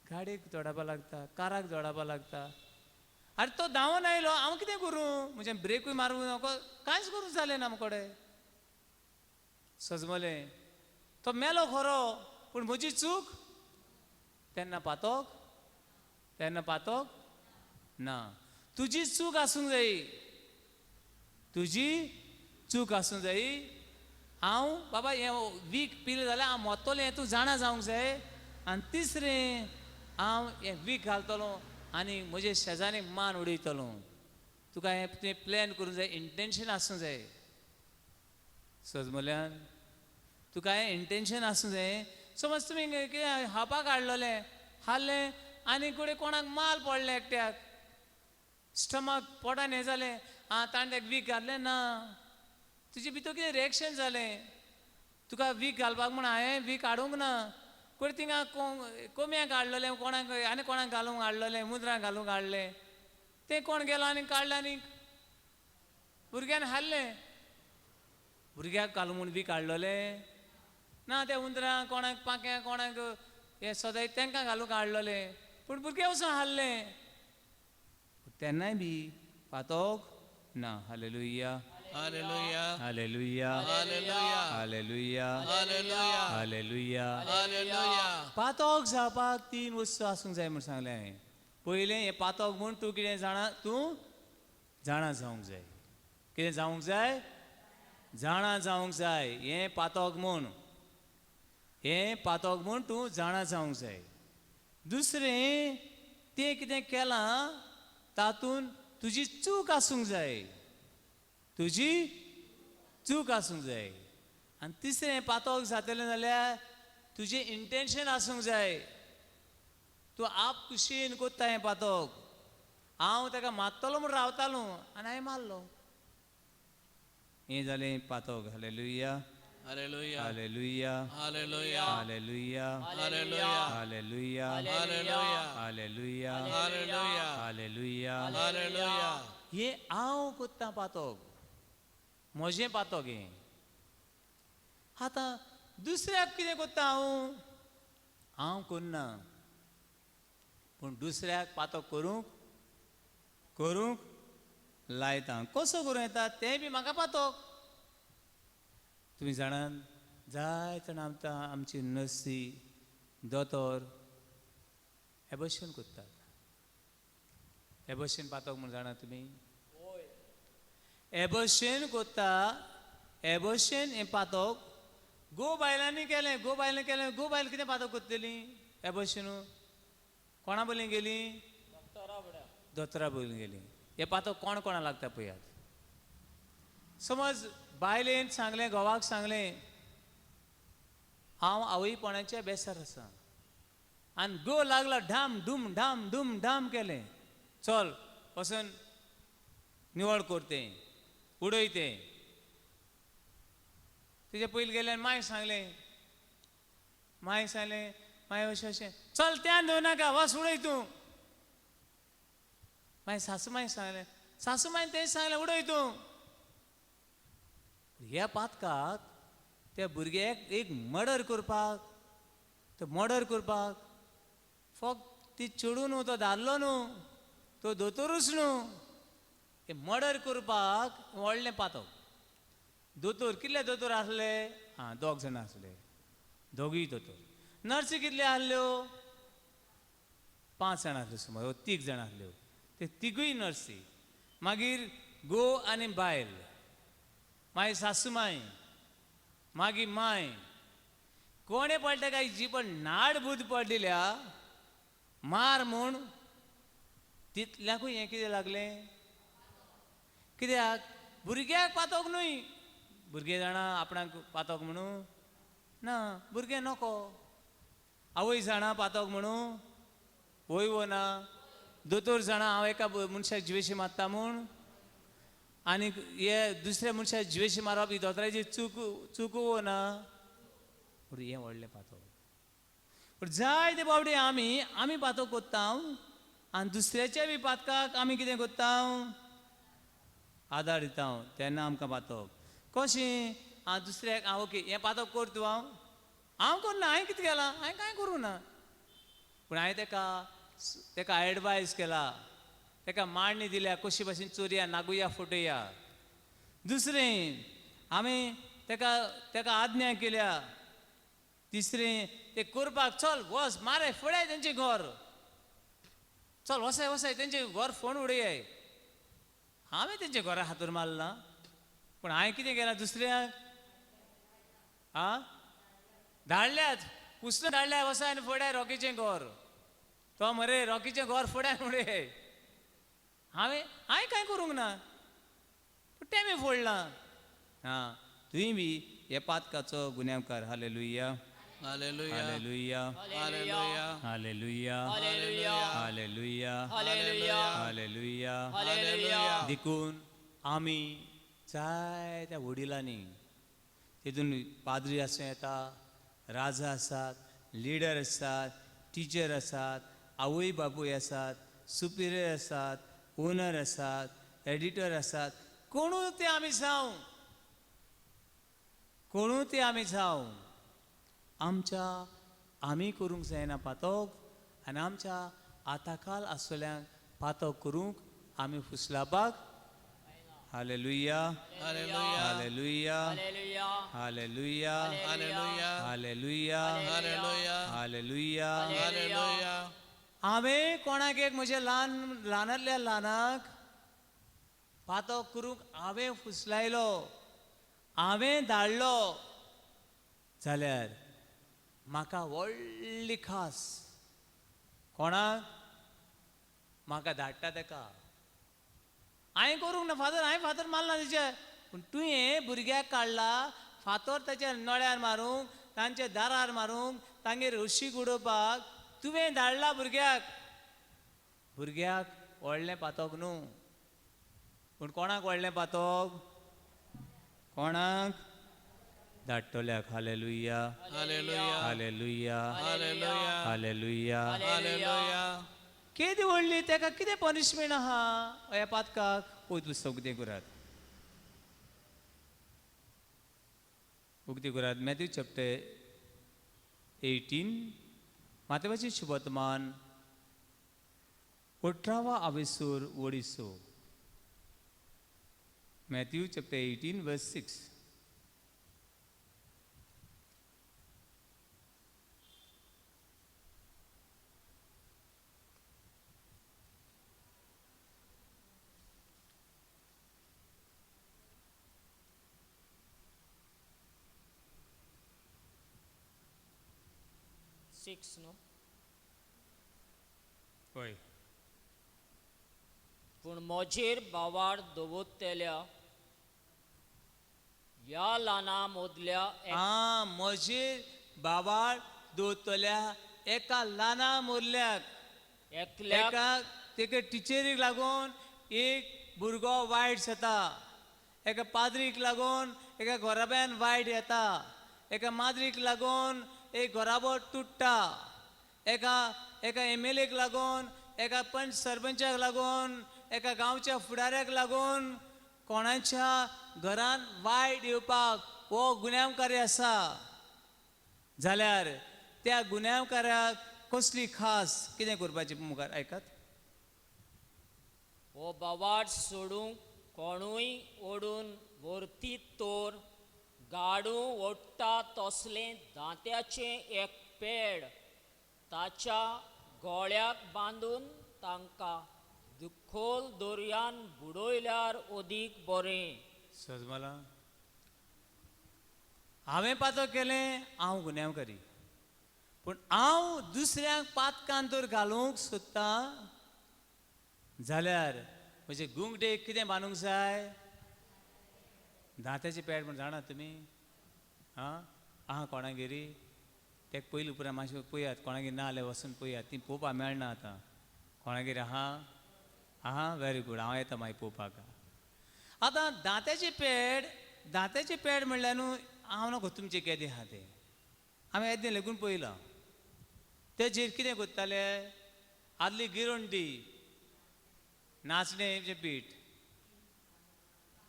गाडयेक दडापा लागता, काराक दडापा लागता. आरे तो धांवन आयलो, हांव कितें करूं? म्हजें ब्रेकूय मारूंक नाका, कांयच करूंक जालें ना म्हजे. सजमलें तो मेलो खरो, पूण म्हजी चूक तेन्ना पातक, तेन्ना पातक ना. तुजी चूक आसूंक जाय, तुजी चूक आसूंक जाय. हांव बाबा हें वीख पिलें जाल्यार हांव मोत्तलें हें तूं जाणा जावंक जाय. आनी तिसरें हांव हें वीख घालतलो आनी म्हजे शेजारी मान उडयतलो. तुका हें तुवें प्लॅन करूंक जाय, इंटेन्शन आसूंक जाय. सजमल्यान तुका हें इंटेन्शन आसूंक जाय. समज तुमी कितें खावपाक हाडलेलें, हाडलें आनी कडेन कोणाक माल पडलें, एकट्याक स्टमक पोटान हें जालें, आं ताणें ताका वीख घातलें ना, तुजे भितर कितें रिएक्शन जालें? तुका वीख घालपाक म्हूण हांवें वीख हाडूंक ना. कोण थिंगा कोंबयांक हाडलेलें, कोणाक आनी कोणाक घालूंक हाडलेलें, मुद्रां घालूंक हाडलें, तें कोण गेलो आनी काडलें आनी भुरग्यान हाडलें. भुरग्याक घालूंक म्हूण वीख हाडलेलें ना, त्या उंदरां कोणाक पाक्यां कोणाक हें सदांय तांकां घालूंक हाडलेलें, पूण भुरग्यां वचून हाडलें. तेन्नाय बी पातक ना. Hallelujah, hallelujah, hallelujah, hallelujah, hallelujah, hallelujah, hallelujah, hallelujah. पातक जावपाक तीन वस्तू आसूंक जाय म्हूण सांगलें हांवें. पयलें हें पातक म्हूण तूं कितें जाणा, तूं जाणा जावंक जाय. कितें जावंक जाय? जाणा जावंक जाय. हें पातक म्हूण, हें पातक म्हूण तूं जाणा जावंक जाय. दुसरें तें कितें केलां तातूंत तुजी चूक आसूंक जाय, तुजी चूक आसूंक जाय. आनी तिसरें पातक जातलें जाल्यार तुजें इंटेन्शन आसूंक जाय. तूं आप कुशीन कोत्ता हें पातक, हांव ताका मारतलो म्हूण रावतालो आनी हांवें मारलो, हें जालें पातक. Hallelujah, hallelujah, hallelujah, hallelujah, hallelujah, hallelujah, hallelujah, hallelujah, hallelujah, hallelujah, hallelujah, hallelujah. हें हांव कोत्ता पातक, म्हजें पातक हें. आतां दुसऱ्याक कितें कोत्ता हांव? हांव करना, पूण दुसऱ्याक पातक करूंक करूंक लायता. कसो करूं येता तें बी म्हाका पातक. तुमी जाणात, जायते जाणां आमकां आमची नर्सी दोतोर एबोशन करतात. एबोशन पातक म्हूण जाणा तुमी? एबोशन करता. एबोशन हें पातक गो बायलांनी केलें, गो बायलांनी केलें. गो बायल कितें पातक करतली? एबोशन कोणा बोलीं गेली? दोतोरा बोलीं गेली. हें पातक कोण कोणा लागता पळयात. समज बायलेन सांगलें, घोवाक सांगलें, हांव आवयपणाच्या बेसार आसा, आनी गो लागला ढाम डूम ढाम डूम ढाम केलें, चल वचून निवळ कर तें, उडय तें. तेजे पयलीं गेल्यान मांय सांगलें, मांय सांगलें, मांय अशें अशें चल त्यान दवर नाका, वच उडय तूं. मागीर सासू मांय सांगलें, सासू मांयन तें सांगलें उडय तूं. ह्या पातकाक त्या भुरग्याक एक मर्डर करपाक, तो मर्डर करपाक फक्त ती चेडूं न्हू, तो दादलो न्हू, तो दोतोरूच न्हू, हे मर्डर करपाक व्हडलें पातक. दोतोर कितले दोतोर आसले? आं, दोग जाणां आसले, दोगूय दोतोर. नर्सी कितल्यो आसल्यो? 5 जाणां आसल्यो सुमार, 3 जाणां आसल्यो, ते तिगूय नर्सी. मागीर घोव आनी बायल, मागीर सासू माय, मागीर माय. कोणें पडटा काय जी पण नाडबूद पडलेल्या मार म्हूण तितल्याकूय हें कितें लागलें? कित्याक भुरग्याक पातोक न्हय, भुरगें जाणा आपणाक पातोक म्हणून ना, भुरगें नको. आवय जाणा पातोक म्हणून, वय वो ना. दोतोर जाणा हांव एका मनशाक जिवेशी मारता म्हूण, आनी हे दुसऱ्या मनशाक जिवेशी मारप ही दोतोराची चूक, चूक वो ना. पूण हें व्हडलें पातोक. पूण जायते बावडे आमी आमी पातोक कोत्ता आनी दुसऱ्याच्या बी पातकाक आमी कितें कोत्ता? आदार दिता. तेन्ना आमकां पातोक कशें? आं, दुसऱ्याक आं ओके हें पातोक कर तूं, हांव हांव करना, हांवें कितें केलां? हांवें कांय करूं ना. पूण हांवें तेका तेका एडवायस केला, तेका मांडणी दिल्या कशी भाशेन चोरया, नागुया, फटोया. दुसरें हांवें तेका तेका आज्ञा केल्या. तिसरें ते करपाक चल वच मारे फुडें तेंचें घर, चल वसाय वसाय तेंचें घर फोण उडयाय. हांवें तेंच्या घरा हातूर मारला, पूण हांवें कितें केलां दुसऱ्याक? आं, धाडल्यात पुसलो, धाडल्या वसाय आनी फुडें रॉकीचें घर, तो मरे रॉकीचें घर फुड्यान उडय. हांवें हांवें कांय करूंक ना, पूण तें बी फोडलां. आं, तुवें बी हे पातकाचो गुन्यांवकार. Hallelujah, hallelujah, hallelujah, hallelujah, hallelujah, hallelujah, hallelujah, hallelujah, hallelujah. Hallelujah. देखून आमी जायत्या वडिलांनी, तितून पाद्री आसूं येता, राजा आसात, लिडर आसात, टिचर आसात, आवय बापूय आसात, सुपिरियर आसात, ओनर आसात, एडिटर आसात, कोणूय ते आमी जावं, कोणूय ते आमी जावं, आमच्या आमी करूंक जायना पातोक, आनी आमच्या आताकाल आसतल्यांक पातोक करूंक आमी फुसलापाक. Hallelujah, hallelujah, hallelujah, hallelujah, hallelujah, hallelujah, hallelujah, hallelujah, hallelujah. Hallelujah. हांवें कोणाक एक म्हज्या ल्हान ल्हानांतल्या ल्हानाक पातोक करूंक हांवें फुसलायलो, हांवें धाडलो जाल्यार म्हाका व्हडली खास. कोणाक? म्हाका धाडटा तेका. हांवें करूंक ना फादर, हांवें फातर मारला तेचे, पूण तुवें भुरग्याक काडला फातर ताच्या नळ्यार मारूंक, तांच्या दारार मारूंक, तांगेर हळशीक उडोवपाक तुवें धाडला भुरग्याक. भुरग्याक व्हडलें पातोक न्हू, पूण कोणाक व्हडलें पातोक? कोणाक? धाडटल्याक. Hallelujah, hallelujah, hallelujah, hallelujah, hallelujah. Hallelujah. केदी व्हडली तेका कितें पनिशमेंट आहा ह्या पातकाक? पयत पुस्तक उगतें करात, उगतें करात, Matthew chapter 18, मातेवाची शुभवर्तमान 18वा आवेसूर ओडिसो. Matthew chapter 18 verse 6. 6 न्हू? हय. पूण म्हजेर बावार दवरतल्या ह्या ल्हाना मदल्या आं, म्हजेर बाबाळ दवरतल्या एका ल्हाना मोरल्याक, एकल्याक, एका तेका टिचरीक लागून एक भुरगो वायट जाता, एका पाद्रीक लागून एका घोराब्यान वायट येता, एका माद्रीक लागून एक घराबो तुट्टा, एका एका एमएलएक लागून, एका पंच सरपंचाक लागून, एका गांवच्या फुडाऱ्याक लागून कोणाच्या घरान वायट येवपाक हो गुन्यांवकारी आसा जाल्यार त्या गुन्यांवकाराक कसली खास कितें करपाचें मुखार आयकात. हो बोवाळ सोडूंक कोणूय ओडून व्हरतीत तर गाडू ओडटा तसलें दांत्याचें एक पेड ताच्या गोळ्याक बांदून तांकां खोल दर्यान बुडयल्यार अदीक बरें. सजमला हांवें पातक केलें, हांव गुन्यांवकारी, पूण हांव दुसऱ्यांक पातकान तर घालूंक सोदतां जाल्यार म्हजे गुंगटेक कितें बांदूंक जाय? दांत्याचें पेड म्हण जाणात तुमी? आं आहा कोणागेरी? तेका पयलीं उपरांत मातशें पळयात, कोणागेर ना जाल्यार वचून पळयात, ती पळोवपाक मेळना आतां. कोणागेर आहा? आहा, व्हेरी गूड, हांव येता मागीर पळोवपाक. आतां दांत्याचें पेड, दांत्याचें पेड म्हणल्यार न्हू हांव नको तुमचें केदें आहा तें, हांवें येदें लेगून पळयलां. तेजेर कितें करताले? आदली गिरणटी, नाचण्याचें पीठ,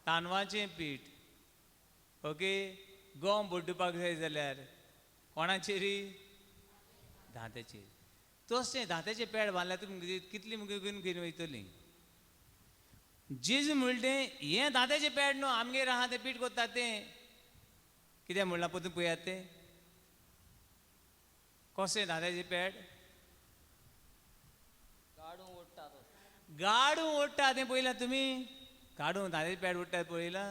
तांदळाचें पीठ, ओके, गोम बड्डुपाक जाय जाल्यार कोणाचेरी? दांत्याचेर. तशें दांत्याचें पेड बांदल्यार तुमी कितली घेवन घेवन वयतली. जेजू म्हणलें हें दांत्याचें पेड न्हू, आमगेर आहा तें पीठ करतात तें. कितें म्हणलां परतून पळयात तें कशें दांत्याचें पेड? गाडू ओडटा तसलें. गाडू ओडटा तें पळयलां तुमी? गाडू दांत्याचें पेड ओडटा पळयलां?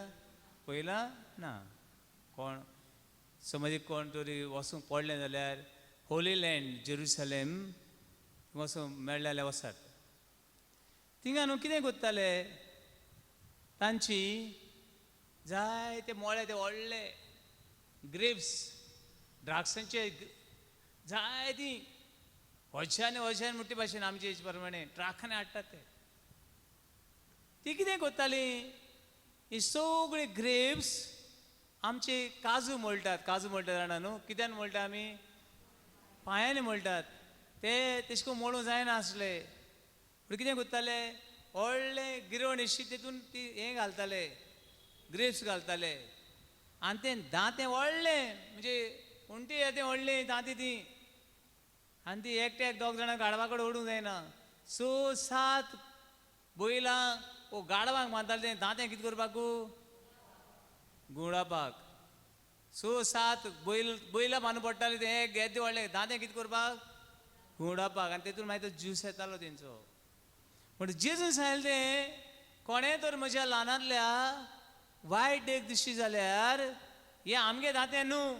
पळयलां ना? कोण समज कोण तरी वचूंक पडलें जाल्यार होली लँड जेरुसलेम वचूंक मेळ्ळें जाल्यार वचात. थिंगा न्हू कितें करताले? तांची जायते मोळे ते व्हडले ग्रेप्स, द्राक्षांचे जायतीं वशान वशान मोटे भाशेन आमचे हेचे प्रमाणे ट्राकांनी हाडटात ते. ती कितें करताली? ही सगळी ग्रेप्स आमचे काजू मोळटात, काजू मोळटात जाणा न्हू? कित्यान मोळटा आमी? पांयांनी मोळटात. ते तेश करून मोडूंक जायना आसले. पूण कितें करताले? व्हडलें गिरवण अशी तितून ती हें घालताले, ग्रेप्स घालताले आनी तें दांतें व्हडलें म्हणजे उंटी येतें व्हडलें दांतें ती, आनी ती एकट्याक दोग जाणां गाडवा कडेन ओडूंक जायना. 6 7 बैलांक वो गाडवांक बांदताले तें दांतें कितें करपाक? गुंवडावपाक. 6 7 बैल बैलां बांदून पडटालीं तें एक येदें व्हडलें दांतें कितें करपाक? गुंवडावपाक. आनी तेतून मागीर तो ज्यूस येतालो तेंचो. पूण जेजून सांगलें तें कोणें तर म्हज्या ल्हानांतल्या वायट एक दिश्टी जाल्यार हें आमगे दांतें न्हू,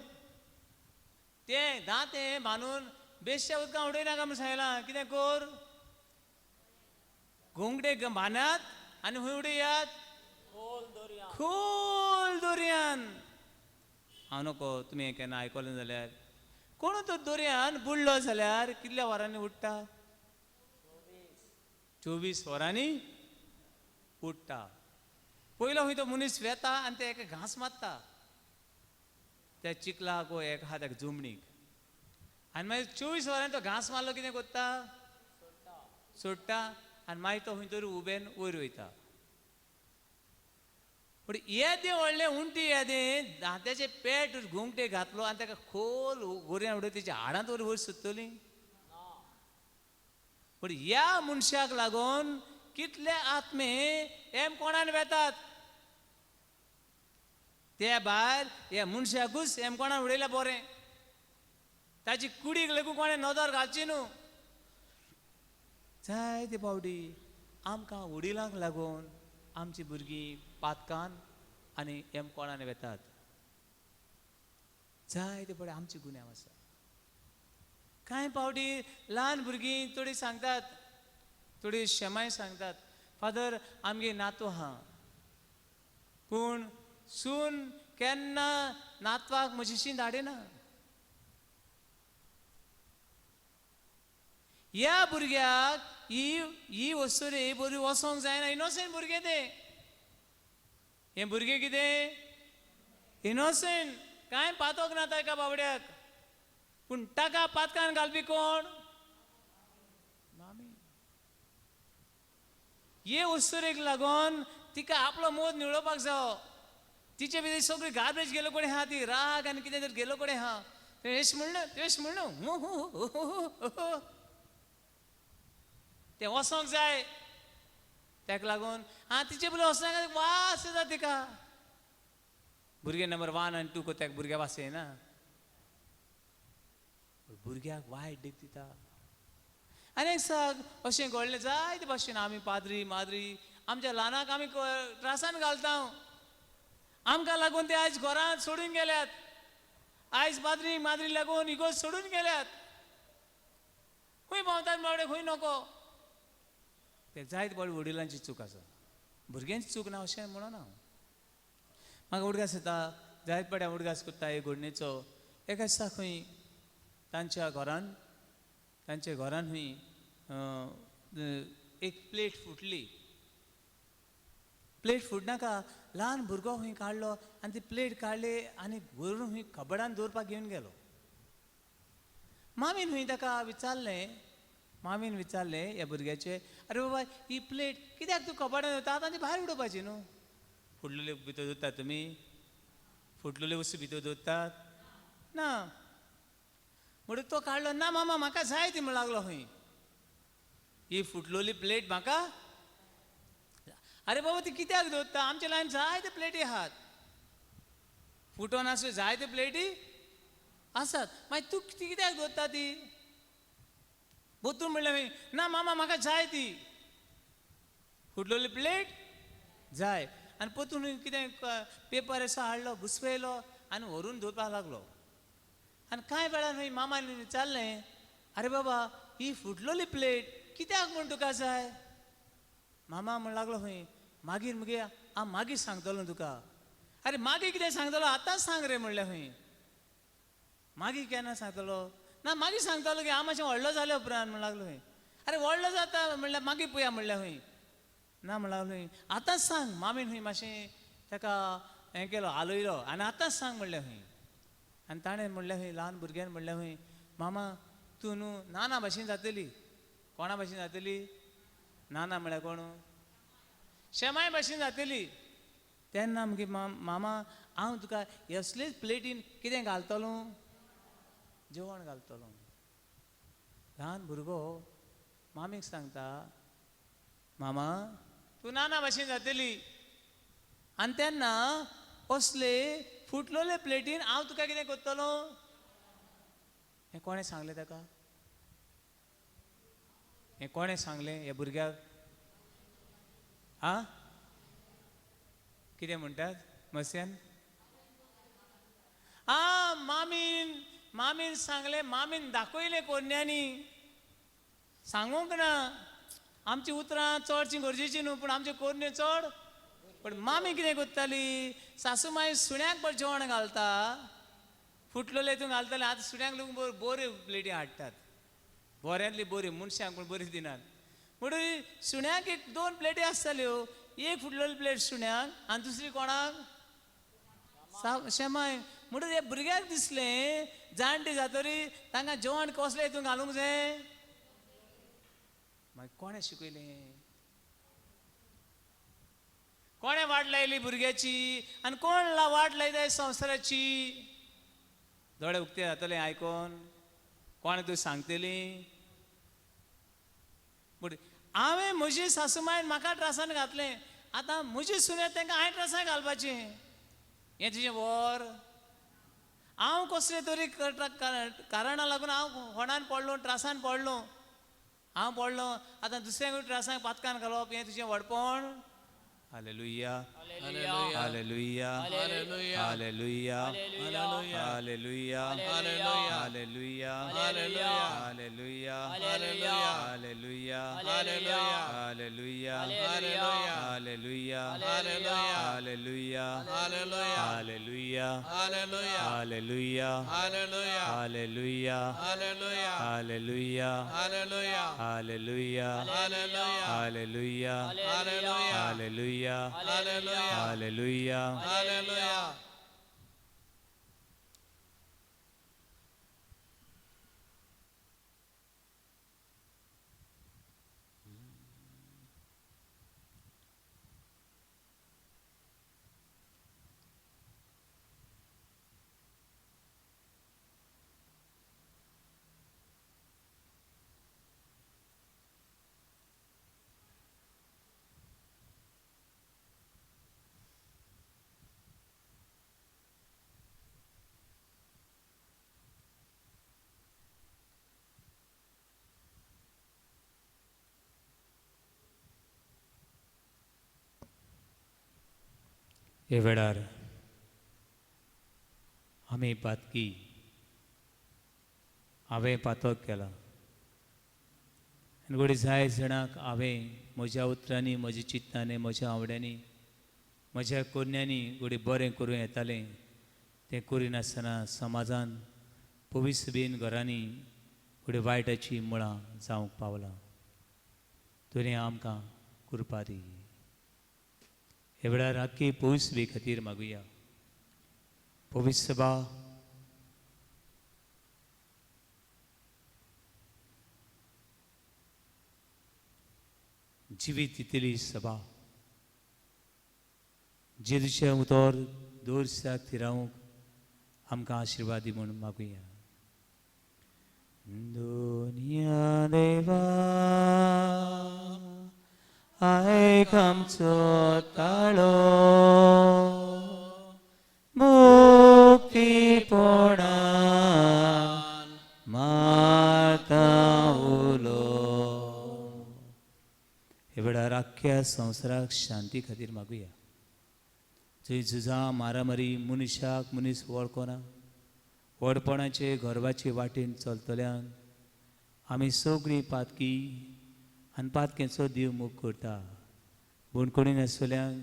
तें दांतें बांदून बेश्ट्या उदकां उडयनाका म्हूण सांगलां. कितें कर? घोंगडे बांदात आनी खंय उडयात? खोल दर्यान. खोल दर्यान. हांव नको तुमी हें केन्ना आयकलें जाल्यार कोण तो दर्यान बुडलो जाल्यार कितल्या वरांनी उडटा? 24 वरांनी उडटा. पयलो खंय तो मनीस वेता आनी ते एका घांस मारता त्या चिखलाक वो एका आहा ताका जमणीक, आनी मागीर 24 वरांनी तो घांस मारलो कितें करता? सोडटा आनी मागीर तो खंय तरी उबेन वयर वयता. पूण येदें व्हडलें उंटी येदें दांत्याचें पेट घुमटे घातलो आनी ताका खोल गोरयान उडय तेच्या हाडांत वयर वयर सोदतलीं. पूण ह्या मनशाक लागून कितले आत्मे एम कोणान वेतात ते भायर ह्या मनशाकूच एम कोणान उडयल्या बरें, ताची कुडीक लेगून कोणें नदर घालची न्हू. जायते फावटी आमकां वडिलांक लागून आमची भुरगीं पातकान आनी एम कोणान वेतात. जायते फावटी आमची गुन्यांव आसा. कांय फावटी ल्हान भुरगीं थोडी सांगतात, थोडी शेमाय सांगतात, फादर आमगे नातू आहा, पूण सून केन्ना नातवाक म्हजेशी धाडिना. ह्या भुरग्याक ही ही वस्तू बरी वचोंक जायना, इनोसेंट भुरगें तें. हें भुरगें कितें इनोसेंट, कांय पातोक ना ताका बाबड्याक, पूण ताका पातकान घालपी कोण? मामी. हे वस्तुरेक लागून तिका आपलो मोद निवळोवपाक जावो. तिचे भितर सगळी गार्बेज गेलो कडेन आहा, ती राग आनी कितें तरी गेलो कडेन आहा. तें एश म्हणलें, तेश म्हणलें, तें वचोंक जाय. ताका लागून आं तिचे पयलीं वचनाका, वास येता तिका. भुरगें नंबर 1 आनी 2 कोत्याक भुरग्या वास येना, भुरग्याक वायट देख दिता. आनी एक साग अशें घडलें जायते भाशेन. आमी पाद्री माद्री आमच्या ल्हानाक आमी त्रासान घालता. आमकां लागून ते आयज घरांत सोडून गेल्यात. आयज पाद्री माद्री लागून इगोर्ज सोडून गेल्यात. खंय भोंवतात बावडे, खंय नको. ते जायत बरे वडिलांची चूक आसा, भुरग्यांची चूक ना अशें म्हणना हांव. म्हाका उडगास येता, जायत पड्या उडगास करता हे घडणेचो. एका दिसा खंय तांच्या घरान, तांच्या घरान खंय एक प्लेट फुटली. प्लेट फुटनाका ल्हान भुरगो खंय काडलो आनी ती प्लेट काडली आनी व्हरून खंय कबडान दवरपाक घेवन गेलो. मामीन खंय ताका विचारलें, मामीन विचारलें ह्या भुरग्याचे, अरे बाबा ही प्लेट कित्याक तूं कबडान दवरता, आतां ती भायर उडोवपाची न्हू. फुटलेले भितर दवरतात तुमी? फुटलेले वस्तू भितर दवरतात ना. म्हणून तो काडलो, ना मामा म्हाका जाय ती म्हण लागलो खंय, ही फुटलोली प्लेट म्हाका. अरे बाबा ती कित्याक दवरता, आमच्या लायन जायते प्लेटी आहात, फुटोन आसूं जायते प्लेटी आसात, मागीर तूं ती कित्याक दवरता ती? बोतून म्हणलें, ना मामा म्हाका जाय ती फुटलोली प्लेट जाय. आनी पोतून कितें पेपर असो हाडलो, घुसपयलो आनी व्हरून दवरपाक लागलो. आनी कांय वेळान न्हय मामान विचारलें, अरे बाबा ही फुटलोली प्लेट कित्याक म्हूण तुका जाय? मामा म्हण लागलो खंय, मागीर मुगे हांव मागीर सांगतलो तुका. अरे मागीर कितें सांगतलो, आतांच सांग रे म्हणलें खंय. मागीर केन्ना सांगतलो? ना मागीर सांगतलो की हांव मातशें व्हडलो जाल्या उपरांत म्हण लागलो खंय. अरे व्हडलो जाता म्हणल्यार मागीर पळया म्हणलें खंय. ना म्हण लागलो खंय, आतांच सांग. मामीन खंय मातशें ताका हें केलो, हालयलो आनी आतांच सांग म्हणलें खंय. आनी ताणें म्हणलें खंय, ल्हान भुरग्यान म्हणलें खंय, मामा तूं न्हू नाना भाशेन जातली. कोणा भाशेन जातली? नाना म्हळ्यार कोण? शेमाय भाशेन जातली. तेन्ना मगे मामा हांव तुका असलेच प्लेटीन कितें घालतलो? जेवण घालतलो. ल्हान भुरगो मामीक सांगता, मामा तूं नाना भाशेन जातली आनी तेन्ना असले फुटलोले प्लेटीन हांव तुका कितें करतलो? हें कोणें सांगलें ताका? हें कोणें सांगलें ह्या भुरग्याक? आं कितें म्हणटात मस्यान? आं मामीन, मामीन सांगलें, मामीन दाखयलें कोन्यांनी, सांगूंक ना. आमची उतरां चडशीं गरजेचीं न्हू, पूण आमच्यो कोरन्यो चड. पण मामी कितें करताली, सासू माई सुण्याक पण जेवण घालता, फुटलोले हितून घालताले. आतां सुण्याक लोक बऱ्यो प्लेटी हाडटात, बऱ्यांतली बरी, मनशांक पूण बरी दिनात. म्हणून सुण्याक एक 2 प्लेटी आसताल्यो, एक फुटलोली प्लेट सुण्याक आनी दुसरी कोणाक? शेमाय. म्हणून ह्या भुरग्याक दिसलें जाणटी जातरी तांकां जेवण कसलें हितून घालूंक जाय. मागीर कोणें शिकयलें? कोणें वाट लायली भुरग्याची आनी कोण वाट लायता संवसाराची? दोळे उक्ते जातले आयकोन, कोणें तूं सांगतली? पूण हांवें म्हजी सासूमायन म्हाका त्रासान घातलें, आतां म्हजी सुने तांकां हांवें त्रासान घालपाचें, हें तुजें वर? हांव कसले तरी कारणां लागून हांव होणान पडलो, त्रासान पडलो, हांव पडलो, आतां दुसऱ्यांकूय त्रासांक पातकान घालप हें तुजें व्हडपण? Hallelujah, hallelujah, hallelujah, hallelujah, hallelujah, hallelujah, hallelujah, hallelujah, hallelujah, hallelujah, hallelujah, Hallelujah. Hallelujah. Hallelujah. Hallelujah. Hallelujah. Hallelujah. Hallelujah. Hallelujah. Hallelujah. Hallelujah. Hallelujah. Hallelujah. Hallelujah. Hallelujah. Hallelujah. Hallelujah. हे वेळार आमी पातकी हांवें पातक केलां आनी घडये जाय जाणांक हांवें म्हज्या उतरांनी, म्हज्या चिंतनांनी, म्हज्या आवड्यांनी, म्हज्या कोन्यांनी घडये बरें करूं येतालें तें करिनासतना समाजान पवित्र बीन घरांनी घडये वायटाची मुळां जावंक पावलां. तुवें आमकां कृपा दी. हे वेळार आख्खी पवित्र सभे खातीर मागुया. पवित्र सभा जिवीत दितली सभा, जेजूचें उतर दर दिसाक थिरावंक आमकां आशिर्वाद दी म्हूण मागुया. दुनिया देवा आयक आमचो ताळो, मुक्तीपणान मारता उलो. हे वेळार आख्ख्या संवसाराक शांती खातीर मागुया. जंय झुजां मारामारी मनशाक मनीस वळखना, व्हडपणाचे गर्वाचे वाटेन चलतल्यांक आमी सगळीं पातकी आनी पातकेचो देव मोग करता. बणकोणी नासतल्यांक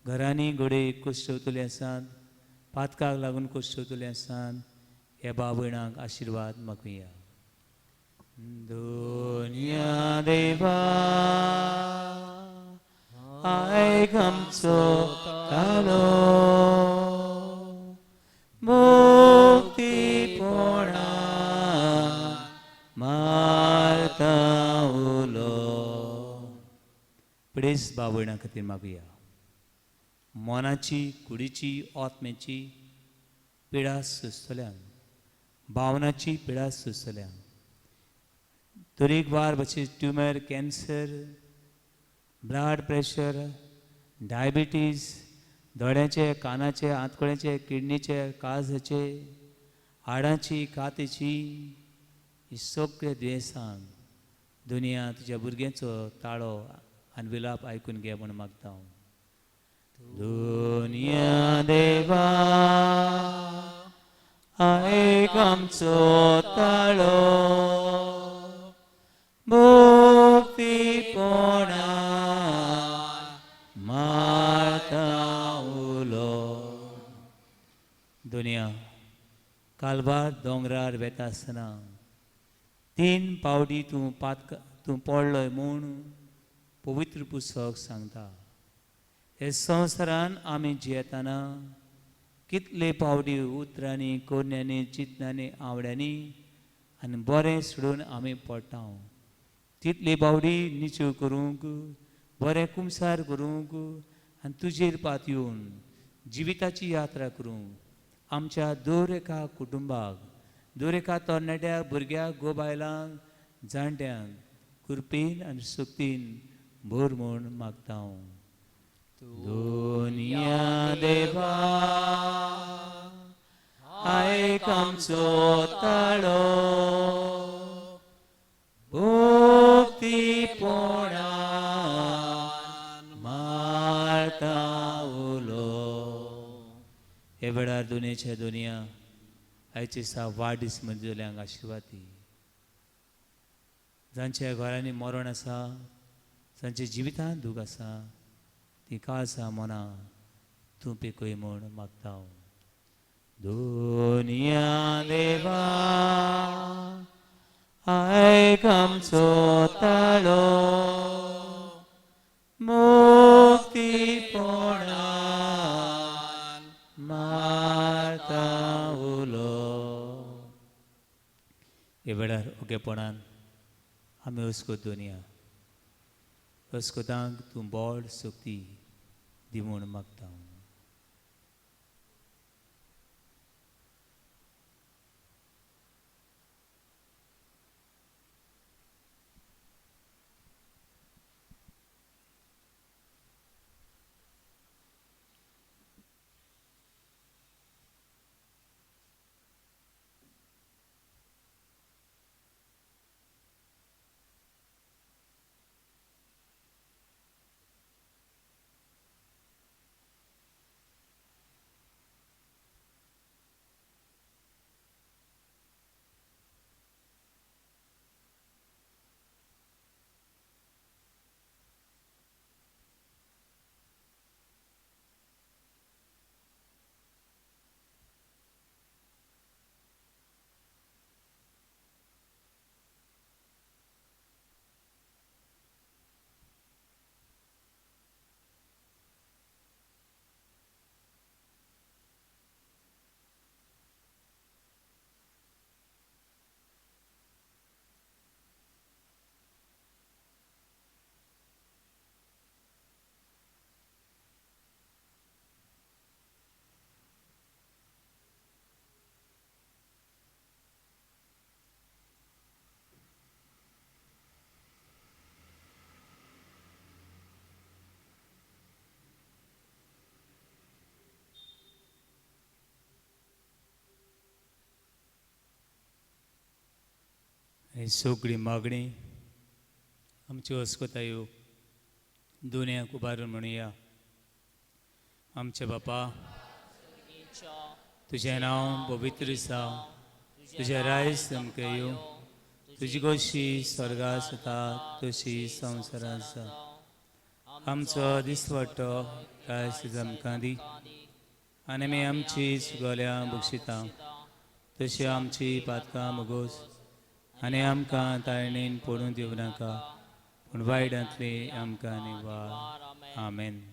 घरांनी घडये कश्टवतले आसात, पातकाक लागून कश्टवतले आसात, ह्या भाव भयणांक आशिर्वाद मागुया. दुनिया देवा आयक आमचो ताळो, मुक्तीपणान मारता उलो. प्रेस भाव भयणां खातीर मागुया. मनाची, कुडीची, आत्म्याची पिडा सोंसतल्यांक, भावनाची पिडा सोंसतल्यांक, तरेकवार भशेन tumour, cancer, blood pressure, diabetes, दोळ्यांचे, कानाचे, आंतकड्याचे, किडनीचे, काळजाचे, हाडांची, कातीची, ही सगळे दुयेंसांक दुनिया तुज्या भुरग्यांचो ताळो आनी विलाप आयकून घे म्हूण मागता हांव. दुनिया देवा आयक आमचो ताळो, मुक्तीपणान मारता उलो. दुनिया कालवार दोंगरार वेता आसतना 3 पावटी तूं पातक तूं पडलोय म्हूण पवित्र पुस्तक सांगता. हे संवसारान आमी जियेतना कितले पावटी उतरांनी, कोरण्यांनी, चिंतनांनी, आवड्यांनी आनी बरें सोडून आमी पडटा. तितले पावटी निचू करूंक, बरें कुमसार करूंक आनी तुजेर पात येवन जिविताची यात्रा करूंक आमच्या दर एका कुटुंबाक, दर एका तरणाट्याक, भुरग्याक, गो बायलांक, जाणट्यांक कृपेन आनी शक्तीन भर म्हूण मागता हांव. दुनिया देवा आयक आमचो ताळो, मुक्तीपणान मारता उलो. हे वेळार दुनियेच्या दुनिया आयचे दिसा वाडदीस मनयतल्यांक आशिर्वाद दी. जांच्या घरांनी मरण आसा, जांच्या जिवितांत दूख आसा, ती काळजां मनां तूं पिकय म्हूण मागता हांव. दुनिया देवा आयक आमचो ताळो मुक्तीपणान मारता उलो. हे वेळार ओगेपणान आमी अस्कोत दुनिया अस्कोतांक तूं बोड शक्ती दी म्हूण मागता. ही सगळी मागणी आमच्यो अस्कतायो दुनियाक उबारून म्हणुया. आमचे बापा, तुजें नांव पवित्र जावं, तुजें रायस आमकां येवं, तुजी गोशी स्वर्गा जाता तशी संवसारांत जावं. आमचो दिसवट्टो रायस आमकां दी आनी आमी आमची चुकल्या बक्षिता तशी आमची पातकां मुगोस आनी आमकां ताळणेन पडून दिवं नाका, पूण वायटांतली आमकां निवार. आमेन.